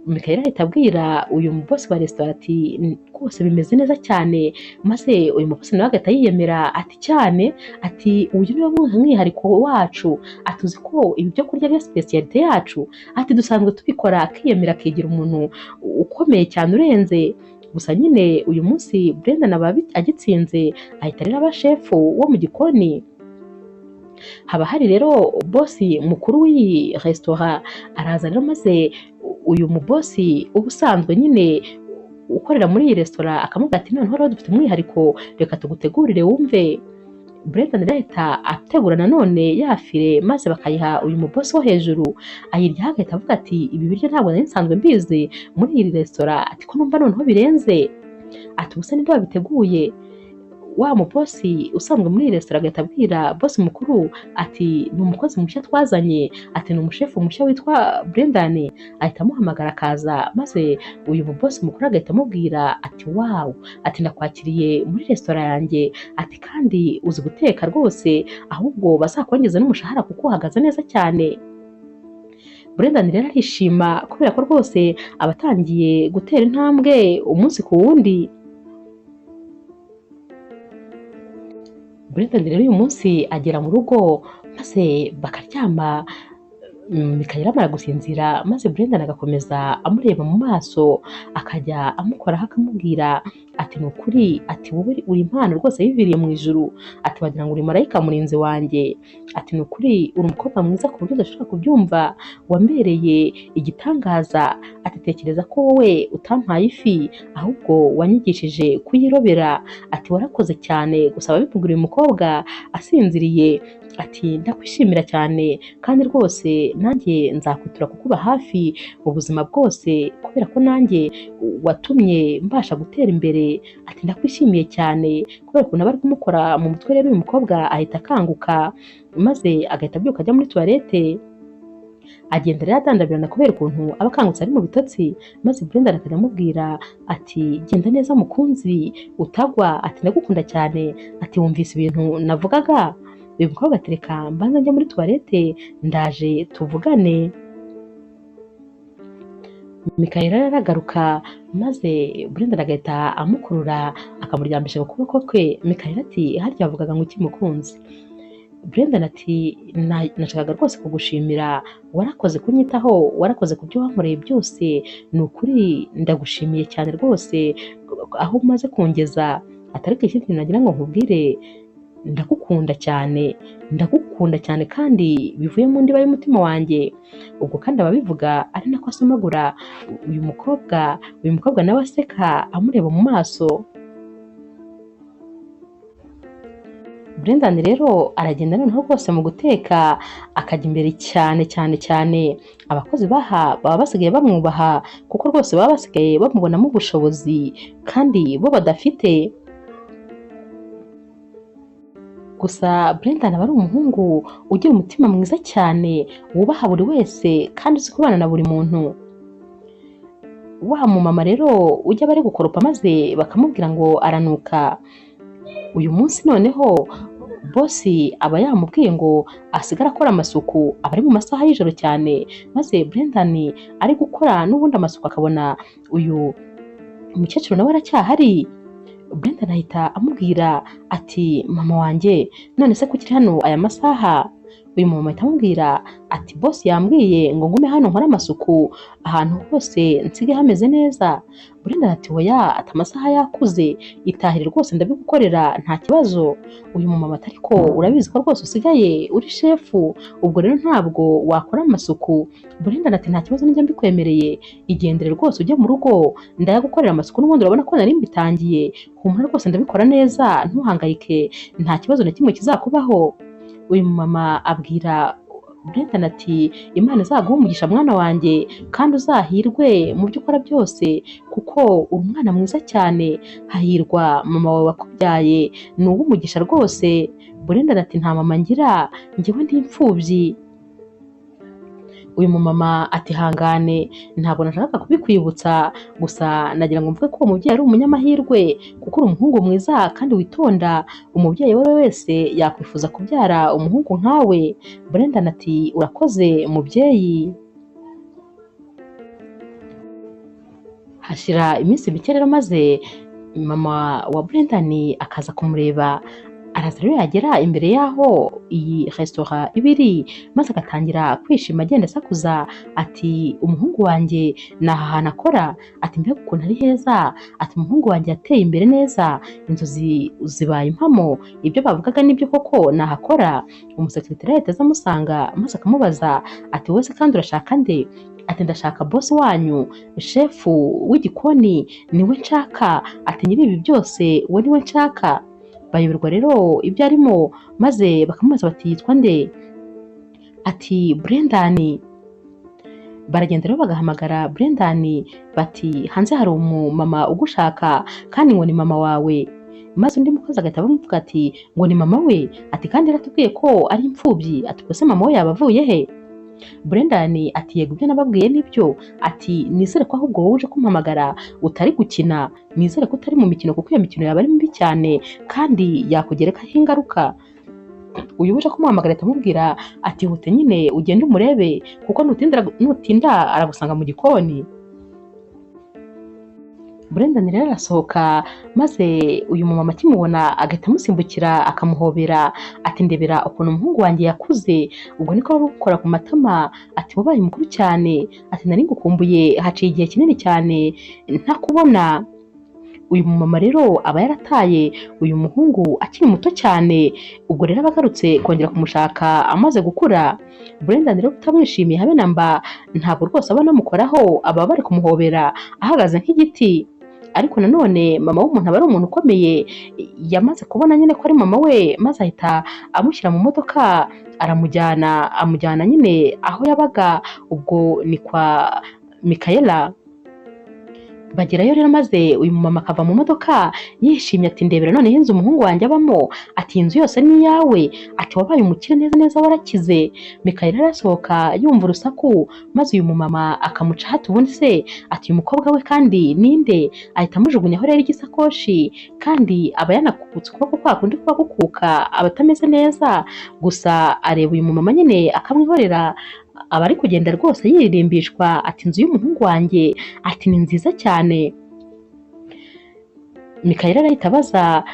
[SPEAKER 1] Mikayeli ahita abwira uyu mubosi wa resitora ati rwose bimeze neza cyane, maze uyu mubosi nawe agahita yiyemera ati cyane, ati uyu niwo mwihariko wacu, atuzi ko ibi byo kurya ari spécialité yacu, ati dusanzwe tubikora. Akiyemera akigira umuntu ukomeye cyane urenze. Gusa nyine uyu munsi Brendan aba agitsinze, ahita rero aba shefu wo mu gikoni. Haba hari rero bosi mukuru w'iyi resitora araza rero maze uyu mubosi ubusanzwe nyine ukorera muri iyi resitora akamubwira ati noneho rero dufite umwihariko, reka tugutegurire wumve. Brendan rero ahita ategura nanone ya filet maze bakayiha uyu mubosi wo hejuru, ayiryaho agahita avuga ati ibi biryo ntabwo nari nsanzwe mbizi muri iyi resitora, ati ko numva noneho birenze, ati ubuse ninde wabiteguye? Wa mubosi usanzwe muri iyi resitora agahita abwira bosi mukuru ati ni umukozi mushya twazanye, ati ni umushefu mushya witwa Brendan. Ahita amuhamagara akaza, maze uyu mubosi mukuru agahita amubwira ati wow, ati ndakwakiriye muri resitora yanjye, ati kandi uzi guteka rwose, ahubwo bazakongeza n'umushahara kuko uhagaze neza cyane. Brendan rero arishima kubera ko rwose aba atangiye gutera intambwe umunsi ku wundi. Brendan rero uyu munsi agera mu rugo maze bakaryama, Mikayeli amara gusinzira maze Brendan agakomeza amureba mu maso, akajya amukoraho akamubwira ati ni ukuri, ati wowe uri impano rwose yiviriye mu ijuru, ati wagira ngo uri marayika murinzi wanjye, ati ni ukuri uri umukobwa mwiza ku buryo udashobora kubyumva, wambereye igitangaza, ati tekereza ko wowe utampaye ifi ahubwo wanyigishije kuyirobera, ati warakoze cyane. Gusa ababimubwira uyu mukobwa asinziriye, ati ndakwishimira cyane kandi rwose nanjye nzakwitura kukuba hafi mu buzima bwose kubera ko nanjye watumye mbasha gutera imbere, ati ndakwishimiye cyane. Kubera ukuntu aba ari kumukora mu mutwe rero uyu mukobwa ahita akanguka maze agahita abyuka ajya muri tuwarete, agenda rero adandabirana kubera ukuntu aba akangutse ari mu bitotsi, maze Brendan akajya amubwira ati genda neza mukunzi utagwa, ati ndagukunda cyane, ati wumvise ibintu navugaga? Uyu mukobwa ati reka mbanza njya muri tuwarete ndaje tuvugane. Mikayeli rero aragaruka maze Brendan agahita amukurura akamuryamisha ku kuboko kwe. Mikayeli ati harya wavugaga ngo iki mukunzi? Brendan ati nashakaga rwose kugushimira, warakoze kunyitaho, warakoze ku byo wankoreye byose, ni ukuri ndagushimiye cyane rwose aho umaze kungeza, atari ikindi kintu nagira ngo nkubwire, ndagukunda cyane, ndagukunda cyane kandi bivuye mu ndiba y'umutima wanjye. Ubwo kandi ababivuga ari nako asomagura uyu mukobwa, uyu mukobwa nawe aseka amureba mu maso. Brendan rero aragenda noneho rwose mu guteka akajya imbere cyane cyane cyane, abakozi baha baba basigaye bamwubaha kuko rwose baba basigaye bamubonamo ubushobozi kandi bo badafite. Gusa Brendan aba ari umuhungu ugira umutima mwiza cyane, wubaha buri wese kandi uzi kubana na buri muntu. Wa mumama rero ujya bari gukoropa maze bakamubwira ngo aranuka, uyu munsi noneho Bosi aba yamubwiye ngo asigare akora amasuku, aba ari mu masaha y'ijoro cyane, maze Brendan ari gukora n'ubundi amasuku akabona uyu umukecuru nawe aracyahari. Brendan ahita amubwira ati mama wanjye none se kuki uri hano aya masaha? Uyu mama ahita amubwira ati boss yambwiye ngo ngume hano nkore amasuku ahantu hose nsige hameze neza. Brendan ati oya, ati amasaha yakuze, itahire rwose ndabigukorera nta kibazo. Uyu mumama ati ariko urabizi ko rwose usigaye uri shefu, ubwo rero ntabwo wakora amasuku. Brendan ati nta kibazo nijya mbikwemereye, igendere rwose ujye mu rugo ndayagukorera amasuku, n'ubundi urabona ko nari mbitangiye, humura rwose ndabikora neza, ntuhangayike, nta kibazo na kimwe kizakubaho. Uyu mumama abwira Brendan ati Imana izaguhe umugisha mwana wanjye, kandi uzahirwe mu byo ukora byose, kuko uri umwana mwiza cyane, hahirwa mama wawe wakubyaye, ni uw'umugisha rwose. Brendan ati nta mama ngira, njyewe ndi imfubyi. Uyu mumama ati hangane, ntabwo nashakaga kubikwibutsa, gusa nagira ngo mvuge ko uwo mubyeyi ari umunyamahirwe, kuko uri umuhungu mwiza kandi witonda, umubyeyi uwo ari we wese yakwifuza kubyara umuhungu nkawe. Brendan ati urakoze mubyeyi. Hashira iminsi mike rero maze mama wa Brendan akaza kumureba. Araza rero yagera imbere y'aho iyi resitora iba iri, maze agatangira kwishima agenda asakuza ati umuhungu wanjye ni aha hantu akora, ati mbega ukuntu ari heza, ati umuhungu wanjye yateye imbere neza, inzozi zibaye impamo, ibyo bavugaga nibyo koko ni aha akora. Umusekirite ahita aza amusanga maze akamubaza ati wowe se kandi urashaka nde? Ati ndashaka boss wanyu, shefu w'igikoni niwe nshaka, ati nyiri ibi byose we niwe nshaka. Bayoberwa rero ibyo arimo, maze bakamubaza bati yitwa nde? Ati Brendan. Baragenda rero bagahamagara Brendan bati hanze hari umumama ugushaka kandi ngo ni mama wawe. Maze undi mukozi agahita amuvuga ati ngo ni mama we, ati kandi yaratubwiye ko ari imfubyi, ati ubwo se mama we yaba avuye he? Brendan ati yego ibyo nababwiye nibyo, ati nizere ko ahubwo wowe uje kumpamagara utari gukina, nizere ko utari mu mikino kuko iyo mikino yaba ari mibi cyane kandi yakugerekaho ingaruka. Uyu uje kumuhamagara ahita amubwira ati hute nyine ugende umurebe kuko nutinda aragusanga mu gikoni. Brendan rero arasohoka, maze uyu mumama akimubona agahita amusimbukira akamuhobera ati ndebera ukuntu umuhungu wanjye yakuze, ubwo niko gukora ku matama, ati wabaye mukuru cyane, ati nari ngukumbuye haciye igihe kinini cyane ntakubona. Uyu mumama rero aba yarataye uyu muhungu akiri muto cyane, ubwo rero aba agarutse kongera kumushaka amaze gukura. Brendan rero utamwishimiye habe na mba, ntabwo rwose aba anamukoraho, aba bari kumuhobera ahagaze nk'igiti. Ariko nanone mama w'umuntu aba ari umuntu ukomeye, yamaze kubona nyine ko ari mama we, maze ahita amushyira mu modoka aramujyana, amujyana nyine aho yabaga, ubwo ni kwa Michaela. Bagerayo rero maze uyu mumama akava mu modoka yishimye ati ndebera noneho inzu umuhungu wanjye abamo, ati inzu yose ni iyawe, ati wabaye umukire neza neza warakize. Michaela arasohoka yumva urusaku, maze uyu mumama akamuca hati ubundi se ati uyu mukobwa we kandi ninde? Ahita amujugunyaho rero igisakoshi, kandi aba yanakutse ukuboko kwa kundi kuba gukuka, aba atameze neza, gusa areba uyu mumama nyine akamwihorera. Aba ari kugenda rwose yiririmbishwa ati inzu y'umuhungu wanjye ati ni nziza cyane. Michaela arahita abaza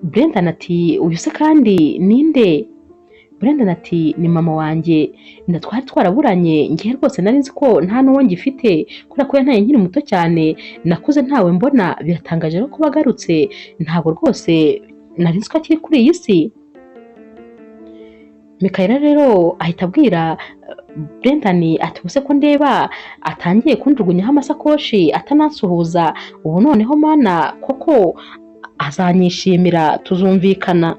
[SPEAKER 1] Brendan ati uyu se kandi ninde? Brendan ati ni mama wanjye, twari twaraburanye, ngiye rwose nari nzi ko nta n'uwo ngifite kubera ko yantaye nkiri muto cyane, nakuze ntawe mbona, biratangaje rero kuba agarutse, ntabwo rwose nari nzi ko akiri kuri iyi si. Michaela rero ahita abwira Brendan ati ubuse ko ndeba atangiye kunjugunyaho amasakoshi atanansuhuza, ubu noneho mana koko azanyishimira tuzumvikana.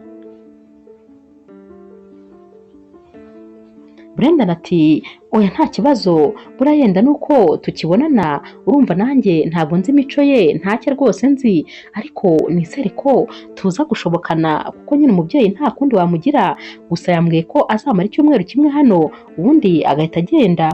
[SPEAKER 1] Brendan ati oya nta kibazo, buriya yenda nuko tukibonana, urumva nanjye ntabwo nzi imico ye, ntacyo rwose nzi, ariko nizere ko tuza gushobokana kuko nyine umubyeyi nta kundi wamugira, gusa yambwiye ko azamara icyumweru kimwe hano ubundi agahita agenda.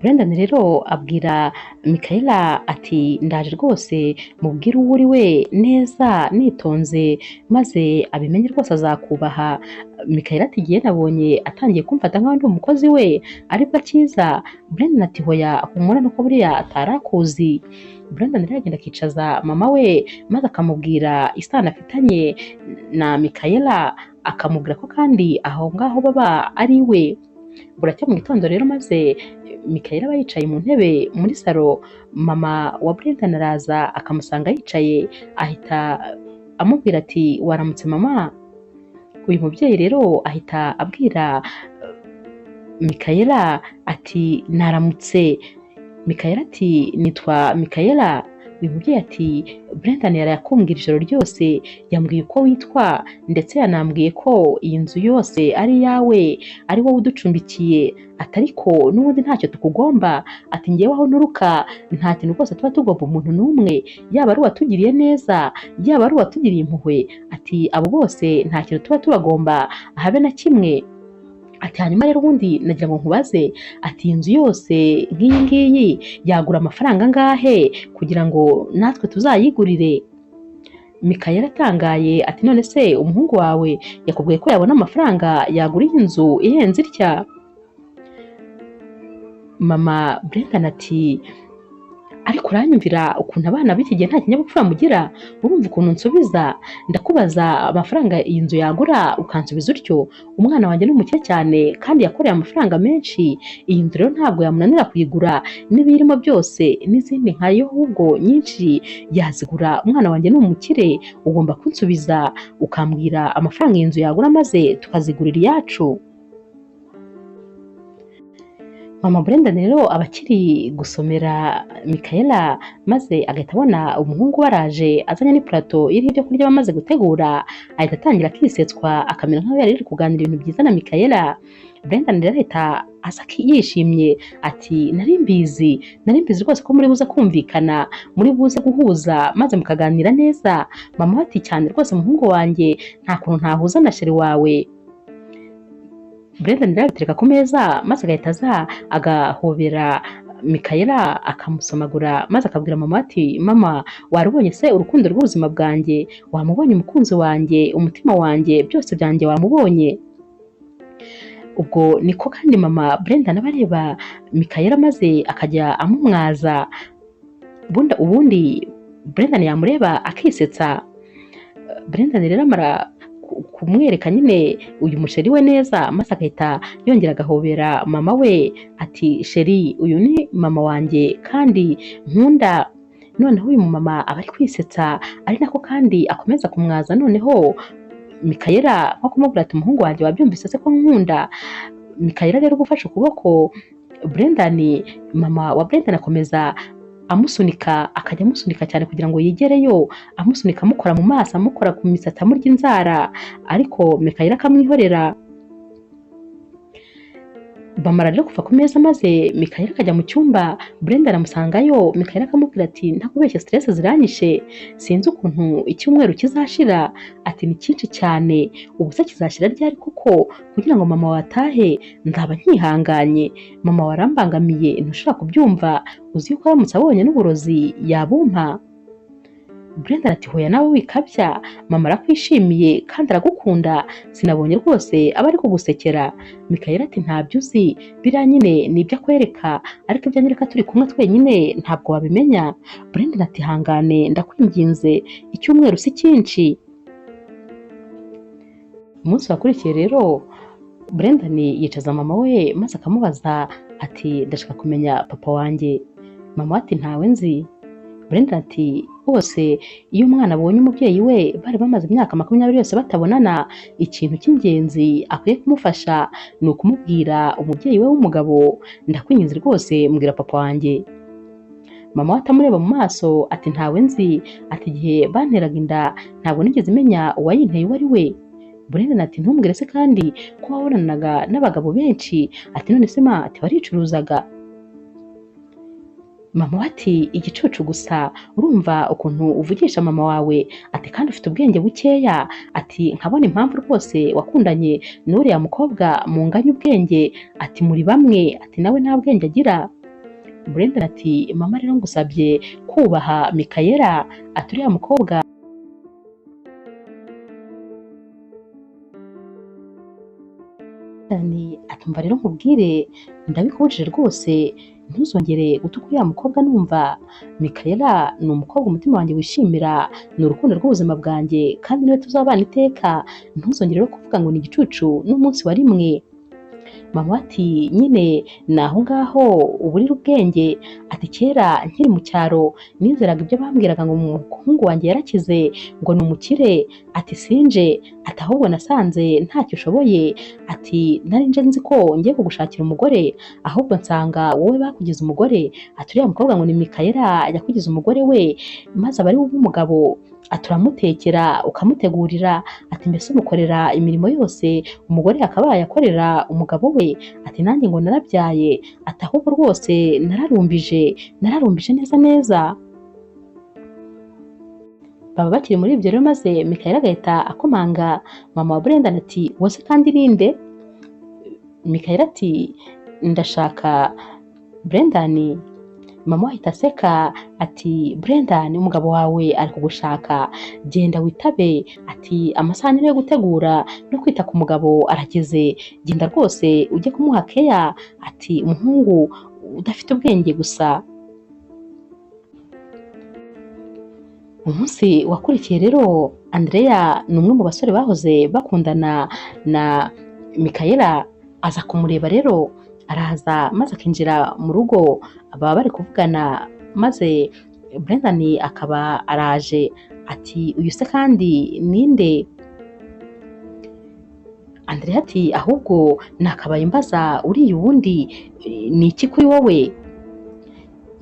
[SPEAKER 1] Brendan rero abwira Michaela ati ndaje rwose mubwire uwo uri we neza nitonze maze abimenye rwose azakubaha. Michaela ati igihe nabonye atangiye kumfata nkaho ndi umukozi we aribwo akiza. Brendan ati hoya humura nuko buriya atarakuzi. Brendan rero agenda akicaza mama we maze akamubwira isano afitanye na Michaela, akamubwira ko kandi aho ngaho baba ari we. Buracya mu gitondo rero maze Michaela aba yicaye mu ntebe muri salo, mama wa Brendan araza akamusanga yicaye, ahita amubwira ati waramutse mama. Uyu mubyeyi rero ahita abwira Michaela ati naramutse. Michaela ati nitwa Michaela. Uyu mubyeyi ati Brendan yaraye akumbwira ijoro ryose, yambwiye uko witwa ndetse yanambwiye ko iyi nzu yose ari iyawe, ari wowe uducumbikiye, ati ariko n'ubundi ntacyo tukugomba, ati ngewe aho nturuka nta kintu rwose tuba tugomba umuntu n'umwe, yaba ari uwatugiriye neza, yaba ari uwatugiriye impuhwe, ati abo bose nta kintu tuba tubagomba habe na kimwe. Ati hanyuma rero ubundi nagira ngo nkubaze, ati iyi nzu yose nk'iyi ngiyi yagura amafaranga angahe kugira ngo natwe tuzayigurire? Michaela atangaye ati none se umuhungu wawe yakubwiye ko yabona amafaranga yagura iyi nzu ihenze itya? Mama Brendan ati ariko uranyumvira ukuntu abana b'iki gihe nta kinyabupfura mugira, urumva ukuntu nsubiza, ndakubaza amafaranga iyi nzu yagura ukansubiza utyo, umwana wanjye ni umukire cyane kandi yakoreye amafaranga menshi, iyi nzu rero ntabwo yamunanira kuyigura n'ibiyirimo byose n'izindi nkayo ahubwo nyinshi yazigura, umwana wanjye ni umukire, ugomba kunsubiza ukambwira amafaranga iyi nzu yagura maze tukazigurira iyacu. Mama Brendan rero aba akiri gusomera Michaela maze agahita abona umuhungu we araje azanye n'ipurato iriho ibyo kurya bamaze gutegura, ahita atangira akisetswa akamera nkaho yari ari kuganira ibintu byiza na Michaela. Brendan rero ahita aza yishimye ati nari mbizi rwose ko muri buze kumvikana, muri buze guhuza maze mukaganira neza. Mama ati cyane rwose muhungu wanjye nta kuntu ntahuza na sheri wawe. Brendan rero abitereka ku meza maze agahita aza agahobera Michaela akamusomagura maze akabwira mama ati mama warubonye se urukundo rw'ubuzima bwanjye, wamubonye umukunzi wanjye, umutima wanjye, byose byanjye wamubonye. Ubwo niko kandi mama Brendan aba areba Michaela maze akajya amumwaza, ubundi Brendan yamureba akisetsa. Brendan rero amara kumwereka nyine uyu musheri we neza maze agahita yongera agahobera mama we ati sheri uyu ni mama wanjye kandi nkunda. Noneho uyu mama aba ari kwisetsa ari nako kandi akomeza kumwaza, noneho Michaela nko kumubwira ati umuhungu wanjye wabyumvise se ko nkunda. Michaela rero gufashe ukuboko Brendan, mama wa Brendan akomeza amusunika, akajya amusunika cyane kugira ngo yigereyo, amusunika amukora mu maso, amukora ku misatsi, amurya inzara, ariko Michaela akamwihorera. Bamara rero kuva ku meza maze Michaela akajya mu cyumba, Brendan amusangayo, Michaela akamubwira ati ntakubeshye stress ziranyishe, sinzi ukuntu icyumweru kizashira, ati ni cyinshi cyane, ubu se kizashira ryari kuko kugira ngo mama watahe nzaba nkihanganye, mama warambangamiye ntushobora kubyumva, uzi yuko aramutse abonye n'uburozi yabumpa. Brendan ati hoya nawe wikabya, mama arakwishimiye kandi aragukunda, sinabonye rwose aba ari kugusekera. Michaela ati ntabyo uzi, biriya nyine ni ibyo akwereka, ariko ibyo anyereka turi kumwe twenyine ntabwo wabimenya. Brendan ati hangane ndakwinginze, icyumweru si cyinshi. Umunsi wakurikiye rero Brendan yicaza mama we maze akamubaza ati ndashaka kumenya papa wanjye. Mama ati ntawe nzi. Brendan ati bose iyo umwana abonye umubyeyi we bari bamaze imyaka 20 yose batabonana, ikintu cy'ingenzi akwiye kumufasha ni ukumubwira umubyeyi we w'umugabo, ndakwinginze rwose mbwira papa wanjye. Mama we atamureba mu maso ati ntawe nzi, ati igihe banteraga inda ntabwo nigeze menya uwayinteye uwo ari we. Brendan ati ntumbwire se kandi ko wabonanaga n'abagabo benshi, ati none se ma ati waricuruzaga. Mama ati igicucu gusa, urumva ukuntu uvugisha mama wawe, ati kandi ufite ubwenge bukeya, ati nkabona impamvu rwose wakundanye n'uriya mukobwa munganya ubwenge, ati muri bamwe, ati nawe nta bwenge agira. Brendan ati mama rero ngusabye kubaha Mikayela, ati uriya mukobwa atumva rero nkubwire ndabikubujije rwose ntuzongere gutuka uriya mukobwa numva Mikayela ni umukobwa umutima wanjye wishimira, ni urukundo rw'ubuzima bwanjye kandi niwe tuzabana iteka, ntuzongere rero kuvuga ngo ni igicucu n'umunsi wa rimwe. Mama ati nyine ni aho ngaho uburira ubwenge, ati kera nkiri mu cyaro nizeraga ibyo bambwiraga ngo umuhungu wanjye yarakize ngo ni umukire, ati sinje, ati ahubwo nasanze ntacyo ushoboye, ati nari nje nzi ko ngiye kugushakira umugore ahubwo nsanga wowe bakugize umugore, ati uriya mukobwa ngo ni Mikayela yakugize umugore we maze aba ari we umugabo, ati uramutekera ukamutegurira, ati mbese umukorera imirimo yose umugore yakabaye akorera umugabo we, ati nanjye ngo narabyaye, ati ahubwo rwose nararumbije, nararumbije neza neza. Baba bakiri muri ibyo rero maze Mikayela agahita akomanga mama wa Brendan ati wose kandi ninde? Mikayela ati ndashaka Brendan. Mama ahita aseka ati Brendan umugabo wawe ari kugushaka, genda witabe, ati amasaha yo gutegura no kwita ku mugabo arageze, genda rwose ujye kumuha keya, ati umuhungu udafite ubwenge gusa. Umunsi wakurikiye rero Andrea ni umwe mu basore bahoze bakundana na Mikayela, aza kumureba rero araza maze akinjira mu rugo baba bari kuvugana maze Brendan akaba araje ati uyu se kandi ninde? Andrea ati ahubwo nakabaye mbaza uriya uwundi ni iki kuri wowe?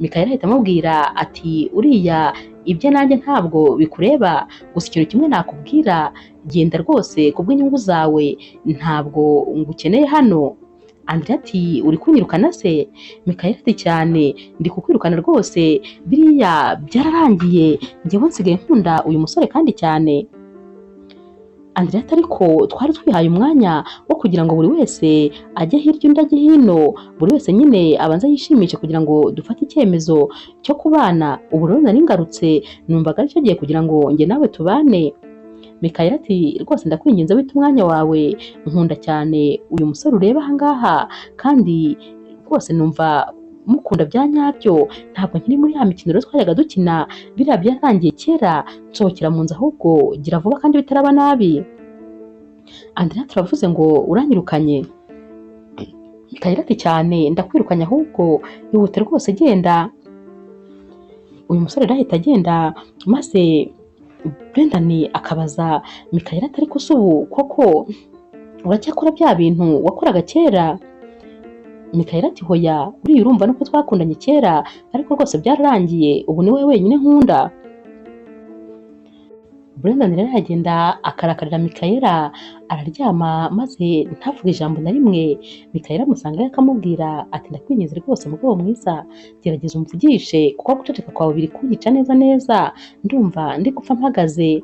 [SPEAKER 1] Mikayela ahita amubwira ati uriya ibyo nanjye ntabwo bikureba, gusa ikintu kimwe nakubwira genda rwose kubw'inyungu zawe ntabwo ngukeneye hano. Andrea ati uri kunyirukana se? Mikayela ati cyane ndi kukwirukana rwose, biriya byararangiye, njyewe nsigaye nkunda uyu musore kandi cyane. Andrea ati ariko twari twihaye umwanya wo kugira ngo buri wese ajye hirya undi ajye hino, buri wese nyine abanze yishimishe kugira ngo dufate icyemezo cyo kubana, ubu rero nari ngarutse numvaga aricyo gihe kugira ngo njye nawe tubane. Mikayela ati rwose ndakwinginze wite umwanya wawe, nkunda cyane uyu musore ureba aha ngaha kandi rwose numva mukunda bya nyabyo, ntabwo nkiri muri ya mikino rero twajyaga dukina, biriya byarangiye kera, nsohokera mu nzu ahubwo gira vuba kandi bitaraba nabi. Andrea turavuze ngo uranyirukanye? Mikayela ati cyane ndakwirukanye ahubwo ihute rwose genda. Uyu musore rero ahita agenda maze Brendan akabaza Mikayela ati ariko se ubu koko uracyakora bya bintu wakoraga kera? Mikayela ati hoya uriya urumva nuko twakundanye kera ariko rwose byararangiye, ubu ni wowe wenyine nkunda. Brendan rero aragenda akarakarira Mikayela araryama maze ntavuge ijambo na rimwe. Mikayela amusangayo akamubwira ati ndakwinginze rwose mugabo mwiza, gerageza umvugishe kuko guceceka kwawe biri kunyica neza neza, ndumva ndi gupfa mpagaze.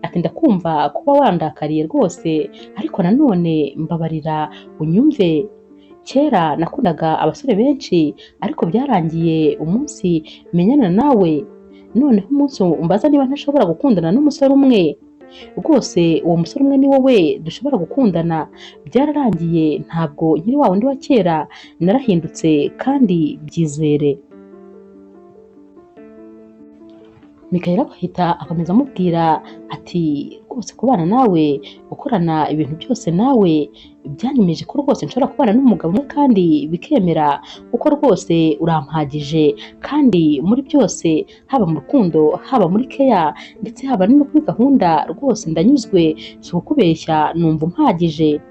[SPEAKER 1] Ati ndakumva kuba wandakariye rwose ariko nanone mbabarira unyumve, kera nakundaga abasore benshi ariko byarangiye umunsi menyana nawe, noneho umunsi umbaza niba ntashobora gukundana n'umusore umwe, rwose uwo musore umwe ni wowe dushobora gukundana, byararangiye ntabwo nkiri wa wundi wa kera, narahindutse kandi byizere. Mikayela agahita akomeza amubwira ati rwose kubana nawe, gukorana ibintu byose nawe byanyemeje ko rwose nshobora kubana n'umugabo umwe kandi bikemera, kuko rwose urampagije kandi muri byose, haba mu rukundo, haba muri keya, ndetse haba no kuri gahunda, rwose ndanyuzwe, si ukubeshya numva umpagije.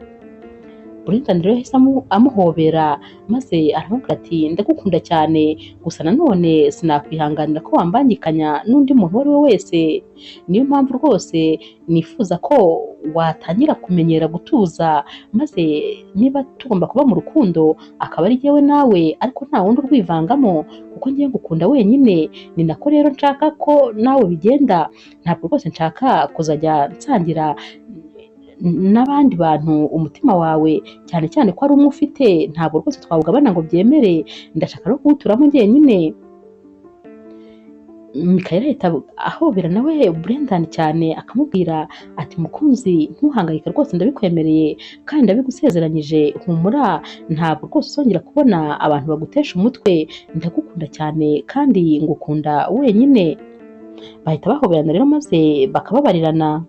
[SPEAKER 1] Brendan rero yahise amuhobera maze aramubwira ati ndagukunda cyane, gusa nanone sinakwihanganira ko wambangikanya n'undi muntu uwo ari we wese, niyo mpamvu rwose nifuza ko watangira kumenyera gutuza, maze niba tugomba kuba mu rukundo akaba ari jyewe nawe ariko nta wundi urwivangamo, kuko ngiye ngukunda wenyine, ni nako rero nshaka ko nawe bigenda, ntabwo rwose nshaka kuzajya nsangira n'abandi bantu umutima wawe, cyane cyane ko ari umwe ufite, ntabwo rwose twawugabana ngo byemere, ndashaka no kuwuturamo njyenyine. Mikayeli ahita ahobera nawe Brendan cyane akamubwira ati mukunzi ntuhangayike rwose ndabikwemereye kandi ndabigusezeranyije, humura ntabwo rwose uzongera kubona abantu bagutesha umutwe, ndagukunda cyane kandi ngukunda wenyine. Bahita bahoberana rero maze bakababarirana.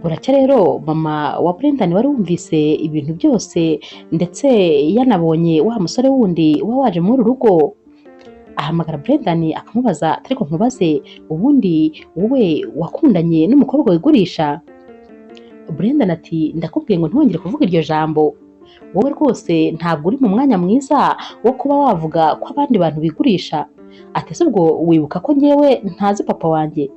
[SPEAKER 1] Buracya rero mama wa Brendan wari wumvise ibintu byose ndetse yanabonye wa musore wundi uba waje muri uru rugo, ahamagara Brendan akamubaza ariko nkubaze ubundi wowe wakundanye n'umukobwa wigurisha? Brendan ati ndakubwiye ngo ntiwongere kuvuga iryo jambo, wowe rwose ntabwo uri mu mwanya mwiza wo kuba wavuga ko abandi bantu bigurisha. Ati ese ubwo wibuka ko njyewe ntazi papa wanjye?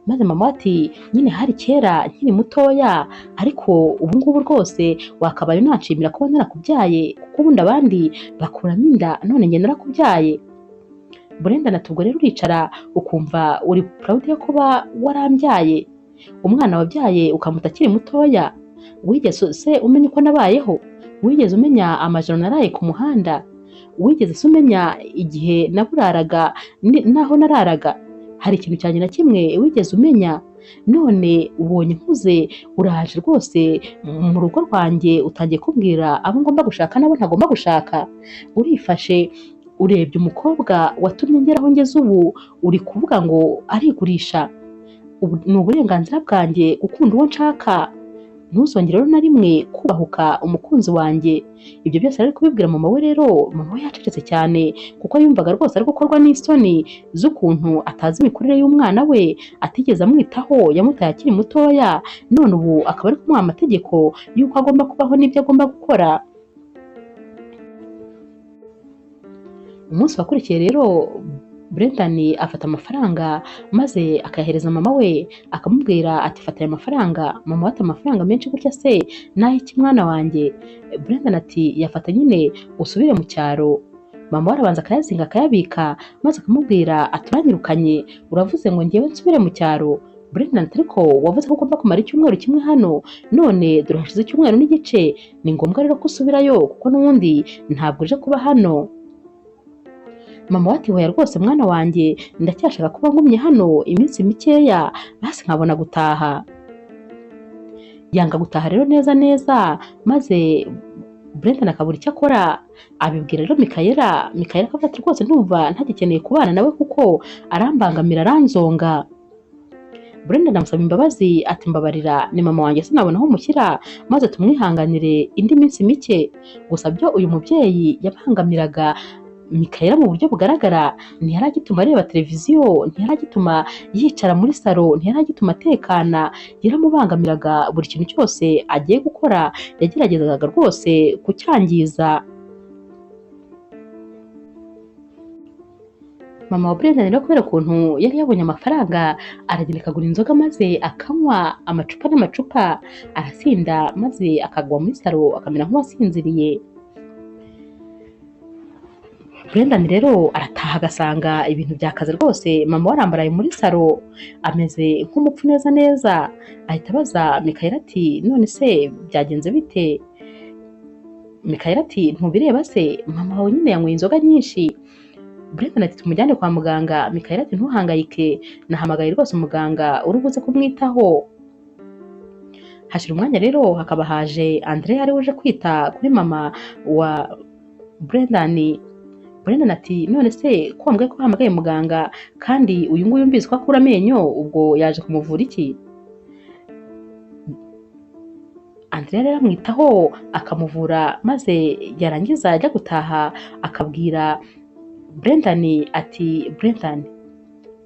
[SPEAKER 1] Maze mama ati nyine hari kera nkiri mutoya, ariko ubu ngubu rwose wakabaye unanshimira kuba narakubyaye, kuko ubundi abandi bakuramo inda none njye narakubyaye. Brendan ati ubwo rero uricara ukumva uri proud yo kuba warambyaye, umwana wabyaye ukamuta akiri mutoya, wigeze se umenya uko nabayeho? Wigeze umenya amajoro naraye ku muhanda? Wigeze se umenya igihe naburaraga n'aho nararaga? Hari ikintu cyanjye na kimwe wigeze umenya? None ubonye nkuze uraje rwose mu rugo rwanjye utangiye kumbwira abo ngomba gushaka n'abo ntagomba gushaka. Urifashe urebye umukobwa watumye ngera aho ngeze ubu uri kuvuga ngo arigurisha. Ni uburenganzira bwanjye gukunda uwo nshaka, ntuzongere rero na rimwe kubahuka umukunzi wanjye. Ibyo byose ari kubibwira mama we rero, mama we yacecetse cyane kuko yumvaga rwose ari gukorwa n'isoni z'ukuntu atazi imikurire y'umwana we, atigeze amwitaho, yamutaye akiri mutoya, none ubu akaba ari kumuha amategeko y'uko agomba kubaho n'ibyo agomba gukora. Umunsi wakurikiye rero Brendan afata amafaranga maze akayahereza mama we akamubwira ati fata aya mafaranga. Mama we ati amafaranga menshi gutya se n'ay'iki mwana wanjye? Brendan ati yafata nyine usubire mu cyaro. Mama we arabanza akayazinga akayabika maze akamubwira ati uranyirukanye uravuze ngo njyewe nsubire mu cyaro. Brendan ati ariko wavuze ko ugomba kumara icyumweru kimwe hano, none dore hashize icyumweru n'igice, ni ngombwa rero ko usubirayo kuko n'ubundi ntabwo uje kuba hano. Mama we ati hoya rwose mwana wanjye ndacyashaka kuba ngumye hano iminsi mikeya basi nkabona gutaha. Yanga gutaha rero neza neza maze Brendan akabura icyo akora, abibwira rero Mikayela. Mikayela akavuga ati rwose ndumva ntagikeneye kubana nawe kuko arambangamira aranzonga. Brendan amusaba imbabazi ati mbabarira ni mama wanjye sinabona aho mushyira maze tumwihanganire indi minsi mike. Gusa byo uyu mubyeyi yabangamiraga Mikayela mu buryo bugaragara, ntiyari agituma areba televiziyo, ntiyari agituma yicara muri salo, ntiyari agituma atekana, yaramubangamiraga buri kintu cyose agiye gukora yageragezaga rwose kucyangiza. Mama wa Brendan rero kubera ukuntu yari yabonye amafaranga aragenda akagura inzoga maze akanywa amacupa n'amacupa, arasinda maze akagwa muri salo akamera nk'uwasinziriye. Brendan rero arataha agasanga ibintu byakaze rwose, mama we arambaraye muri salo ameze nk'umupfu neza neza. Ahita abaza Mikayeli ati none se byagenze bite? Mikayeli ati ntubireba se, mama wawe nyine yanyweye inzoga nyinshi. Brendan ati tumujyane kwa muganga. Mikayeli ati ntuhangayike, nahamagaye rwose umuganga uri buze kumwitaho. Hashira umwanya rero hakaba haje Andre ari uje kwita kuri mama wa Brendan. Brendan ati none se ko wambwiye ko wahamagaye muganga kandi uyu nguyu mbizi ko akura amenyo, ubwo yaje kumuvura iki? Andre rero amwitaho akamuvura maze yarangiza ajya gutaha akabwira Brendan ati Brendan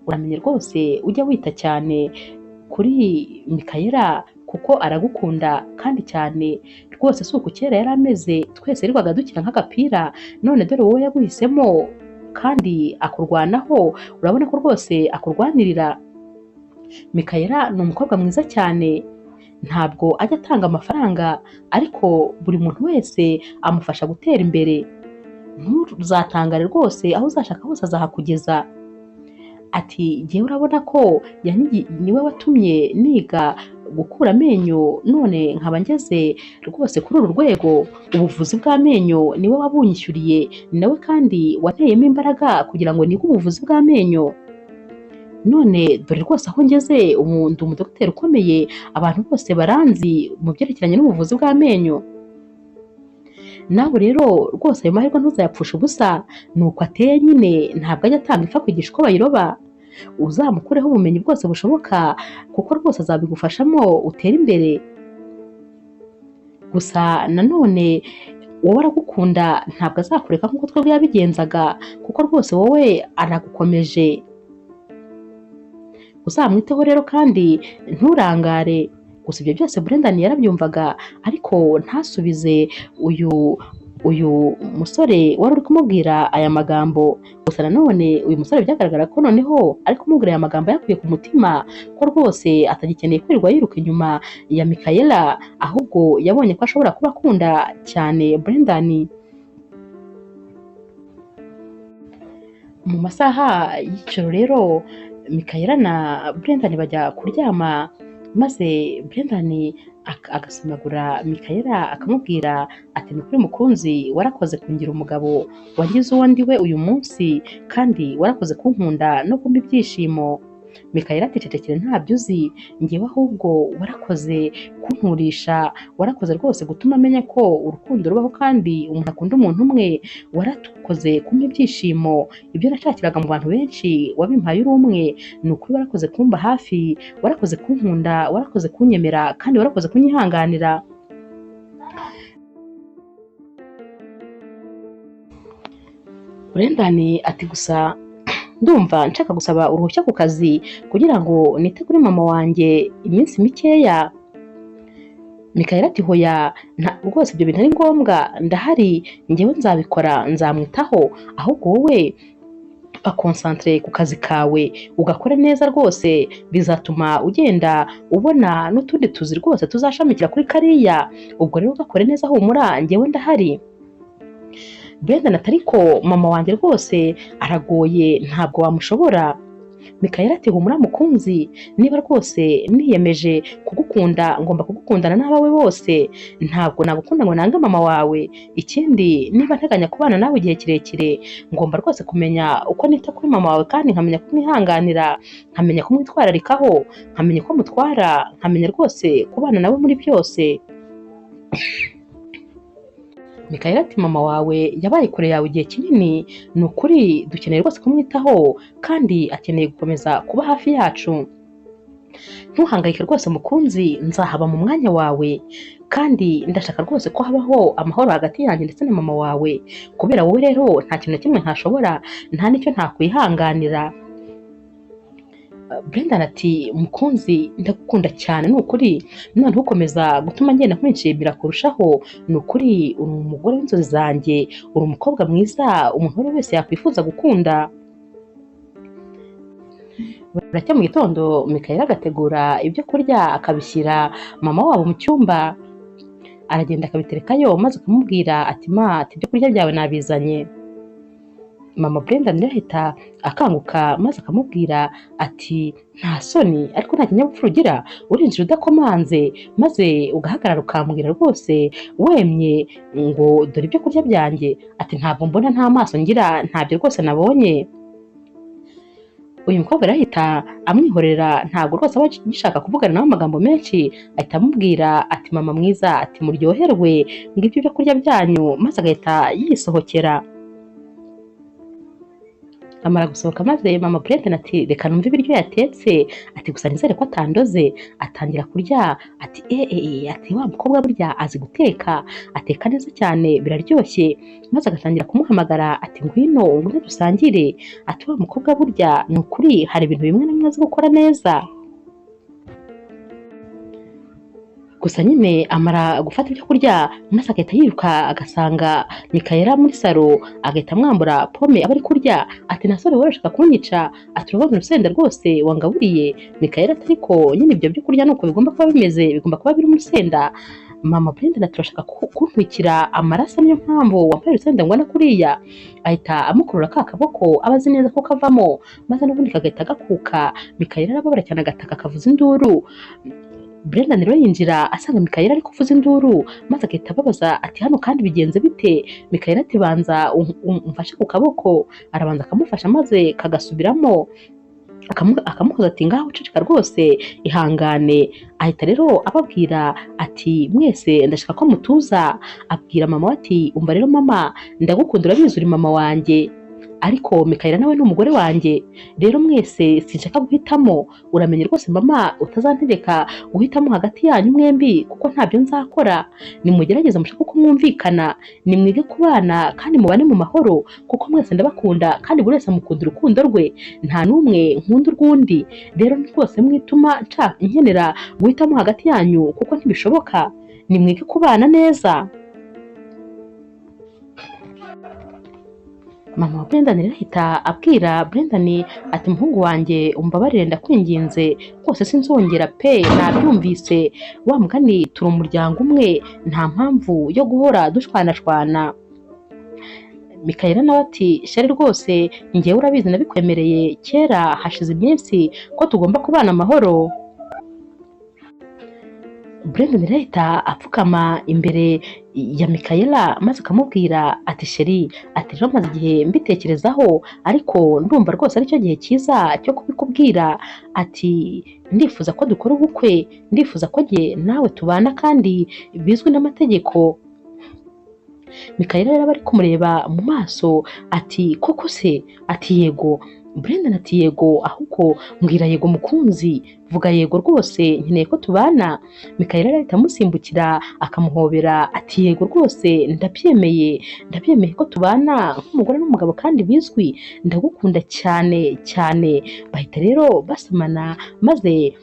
[SPEAKER 1] uramenye rwose ujya wita cyane kuri Mikayela kuko aragukunda kandi cyane rwose, si uku kera yari ameze, twese yirirwaga dukina nk'agapira, none dore wowe yaguhisemo kandi akurwanaho, urabona ko rwose akurwanirira. Mikayela ni umukobwa mwiza cyane, ntabwo ajya atanga amafaranga ariko buri muntu wese amufasha gutera imbere, ntuzatangare rwose aho uzashaka hose azahakugeza. Ati jyewe urabona ko niwe watumye niga gukura amenyo none nkaba ngeze rwose kuri uru rwego, ubuvuzi bw'amenyo niwe wabunyishyuriye, ni nawe kandi wateyemo imbaraga kugira ngo nige ubuvuzi bw'amenyo, none dore rwose aho ngeze ubu ndi umudogiteri ukomeye, abantu bose baranzi mu byerekeranye n'ubuvuzi bw'amenyo. Nawe rero rwose ayo mahirwe ntuzayapfushe ubusa, ni uko ateye nyine, ntabwo ajya atanga ipfa kwigisha uko bayiroba, uzamukureho ubumenyi bwose bushoboka kuko rwose azabigufashamo utere imbere. Gusa nanone wowe aragukunda ntabwo azakureka nk'uko twebwe yabigenzaga, kuko rwose wowe aragukomeje, uzamwiteho rero kandi nturangare. Gusa ibyo byose Brendan yarabyumvaga ariko ntasubize uyu musore wari uri kumubwira aya magambo. Gusa nanone uyu musore byagaragara ko noneho ari kumubwira aya magambo yakuye ku mutima, ko rwose atagikeneye kwirirwa yiruka inyuma ya Michaela, ahubwo yabonye ko ashobora kuba akunda cyane Brendan. Mu masaha y'ijoro rero Michaela na Brendan bajya kuryama, maze Brendan agasomagura Michaela akamubwira ati ni kuri mukunzi, warakoze kungira umugabo wagize uwo ndiwe uyu munsi, kandi warakoze kunkunda no kumpa ibyishimo. Michaela ati cecekere ntabyo uzi, njyewe ahubwo warakoze kunturisha, warakoze rwose gutuma amenya ko urukundo rubaho kandi umuntu akunda umuntu umwe, warakoze kumpa ibyishimo, ibyo nashakiraga mu bantu benshi wabimpaye uri umwe, ni ukuri warakoze kumba hafi, warakoze kunkunda, warakoze kunyemera kandi warakoze kunyihanganira. Brendan ati gusa ndumva nshaka gusaba uruhushya ku kazi kugira ngo nite kuri mama wanjye iminsi mikeya. Michaela ati hoya rwose ibyo bintu ari ngombwa, ndahari njyewe nzabikora, nzamwitaho, ahubwo wowe bakonsantere ku kazi kawe ugakora neza rwose, bizatuma ugenda ubona n'utundi tuzi rwose tuzashamikira kuri kariya, ubwo rero ugakore neza humura njyewe ndahari. Brendan ati ariko mama wanjye rwose aragoye ntabwo wamushobora. Michaela ati humura mukunzi, niba rwose niyemeje kugukunda ngomba kugukundana n'abawe bose, ntabwo nagukunda ngo nange mama wawe, ikindi niba nteganya kubana nawe igihe kirekire ngomba rwose kumenya uko nita kuri mama wawe kandi nkamenya kumwihanganira, nkamenya kumwitwararikaho, nkamenya uko mutwara, nkamenya rwose kubana nawe muri byose. Michaela ati mama wawe yabaye kure yawe igihe kinini, ni ukuri dukeneye rwose kumwitaho kandi akeneye gukomeza kuba hafi yacu, ntuhangayike rwose mukunzi, nzahaba mu mwanya wawe kandi ndashaka rwose ko habaho amahoro hagati yanjye ndetse na mama wawe, kubera wowe rero nta kintu na kimwe ntashobora, nta n'icyo ntakwihanganira. Brendan ati mukunzi ndagukunda cyane ni ukuri, noneho ukomeza gutuma ngenda nkwishimira kurushaho, ni ukuri uri umugore w'inzozi zanjye, uri umukobwa mwiza umuntu uwo ari we wese yakwifuza gukunda. Buracya mu gitondo Michaela agategura ibyo kurya akabishyira mama wabo mu cyumba, aragenda akabiterekayo maze akamubwira ati ma, ati ibyo kurya byawe nabizanye. Mama Brendan rero ahita akanguka maze akamubwira ati nta soni ariko nta kinyabupfura ugira, urinjira udakomanze maze ugahagarara ukambwira rwose wemye ngo dore ibyo kurya byanjye, ati ntabwo mbona nta maso ngira, ntabyo rwose nabonye. Uyu mukobwa rero ahita amwihorera, ntabwo rwose aba agishaka kuvugana nawe amagambo menshi, ahita amubwira ati mama mwiza, ati muryoherwe ngibyo ibyo kurya byanyu, maze agahita yisohokera. Amara gusohoka maze mama Brendan ati reka numve ibiryo yatetse, ati gusa nizere ko atandoze, atangira kurya ati ati wa mukobwa burya azi guteka, ateka neza cyane biraryoshye, maze agatangira kumuhamagara ati ngwino ngwino dusangire, ati wa mukobwa burya ni ukuri hari ibintu bimwe na bimwe azi gukora neza. Gusa nyine amara gufata ibyo kurya maze agahita yiruka agasanga Michaela muri salo, agahita amwambura pome aba ari kurya, ati nasore wowe urashaka kunyica, ati urabona urusenda rwose wangaburiye. Michaela ati ariko nyine ibyo byo kurya nuko bigomba kuba bimeze, bigomba kuba birimo urusenda. Mama Brendan ati urashaka kuntwikira amaraso, niyo mpamvu wambaye urusenda ngwana kuriya. Ahita amukurura ka kaboko aba azi neza ko kavamo, maze n'ubundi kagahita gakuka. Mikayela arababara cyane agataka akavuza induru. Brendan rero yinjira asanga Mikayela ari kuvuza induru, maze agahita ababaza ati hano kandi bigenze bite? Mikayela ati banza umfashe ku kaboko. Arabanza akamufasha maze kagasubiramo, akamuhoza ati ngaho uceceka rwose ihangane. Ahita rero ababwira ati mwese ndashaka ko mutuza. Abwira mama we ati umva rero mama, ndagukunda urabizi uri mama wanjye, ariko Mikayela nawe ni umugore wanjye, rero mwese sinshaka guhitamo, uramenye rwose mama utazantegeka guhitamo hagati yanyu mwembi kuko ntabyo nzakora. Nimugerageze mushake uko mwumvikana, nimwige kubana kandi mubane mu mahoro kuko mwese ndabakunda kandi buri wese mukunda urukundo rwe, nta n'umwe nkunda urw'undi, rero rwose mwituma nkenera guhitamo hagati yanyu kuko ntibishoboka, nimwige kubana neza. Mama wa Brendan rero ahita abwira Brendan ati muhungu wanjye umbabarire ndakwinginze rwose sinzongera pe, nabyumvise, wa mugani turi umuryango umwe, nta mpamvu yo guhora dushwanashwana. Mikayela nawe ati sheri rwose njyewe urabizi nabikwemereye kera hashize iminsi ko tugomba kubana amahoro. Brendan rero ahita apfukama imbere ya Mikayela maze akamubwira ati sheri, ati rero maze igihe mbitekerezaho ariko ndumva rwose aricyo gihe cyiza cyo kubikubwira, ati ndifuza ko dukora ubukwe, ndifuza ko jye nawe tubana kandi bizwi n'amategeko. Mikayela rero aba ari kumureba mu maso ati koko se? Ati yego. Brendan ati yego, ahubwo mbwira yego mukunzi, vuga yego rwose nkeneye ko tubana. Mikayela rero ahita amusimbukira akamuhobera ati yego rwose ndabyemeye, ndabyemeye ko tubana nk'umugore n'umugabo kandi bizwi, ndagukunda cyane cyane. Bahita rero basomana maze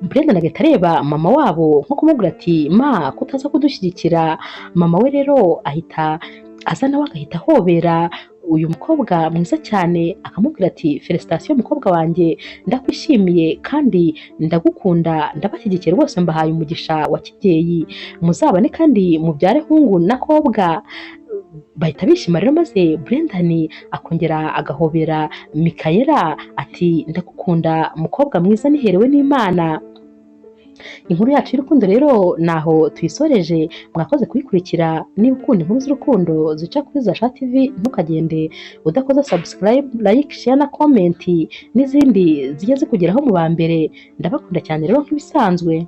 [SPEAKER 1] Brendan agahita areba mama wabo nko kumubwira ati ma kutaza kudushyigikira. Mama we rero ahita aza nawe agahita ahobera uyu mukobwa mwiza cyane akamubwira ati felicitation mukobwa wanjye, ndakwishimiye kandi ndagukunda, ndabashyigikiye rwose, mbahaye umugisha wa kibyeyi, muzabane kandi mubyare hungu na kobwa. Bahita bishima rero maze Brendan akongera agahobera Mikayela ati ndagukunda mukobwa mwiza niherewe n'Imana. Inkuru yacu y'urukundo rero naho tuyisoreje, mwakoze kuyikurikira. Niba ukunda inkuru z'urukundo zica kuri Zasha TV ntukagende udakoze subscribe, like, share na comment, n'izindi zijya zikugeraho mu ba mbere. Ndabakunda cyane rero nk'ibisanzwe.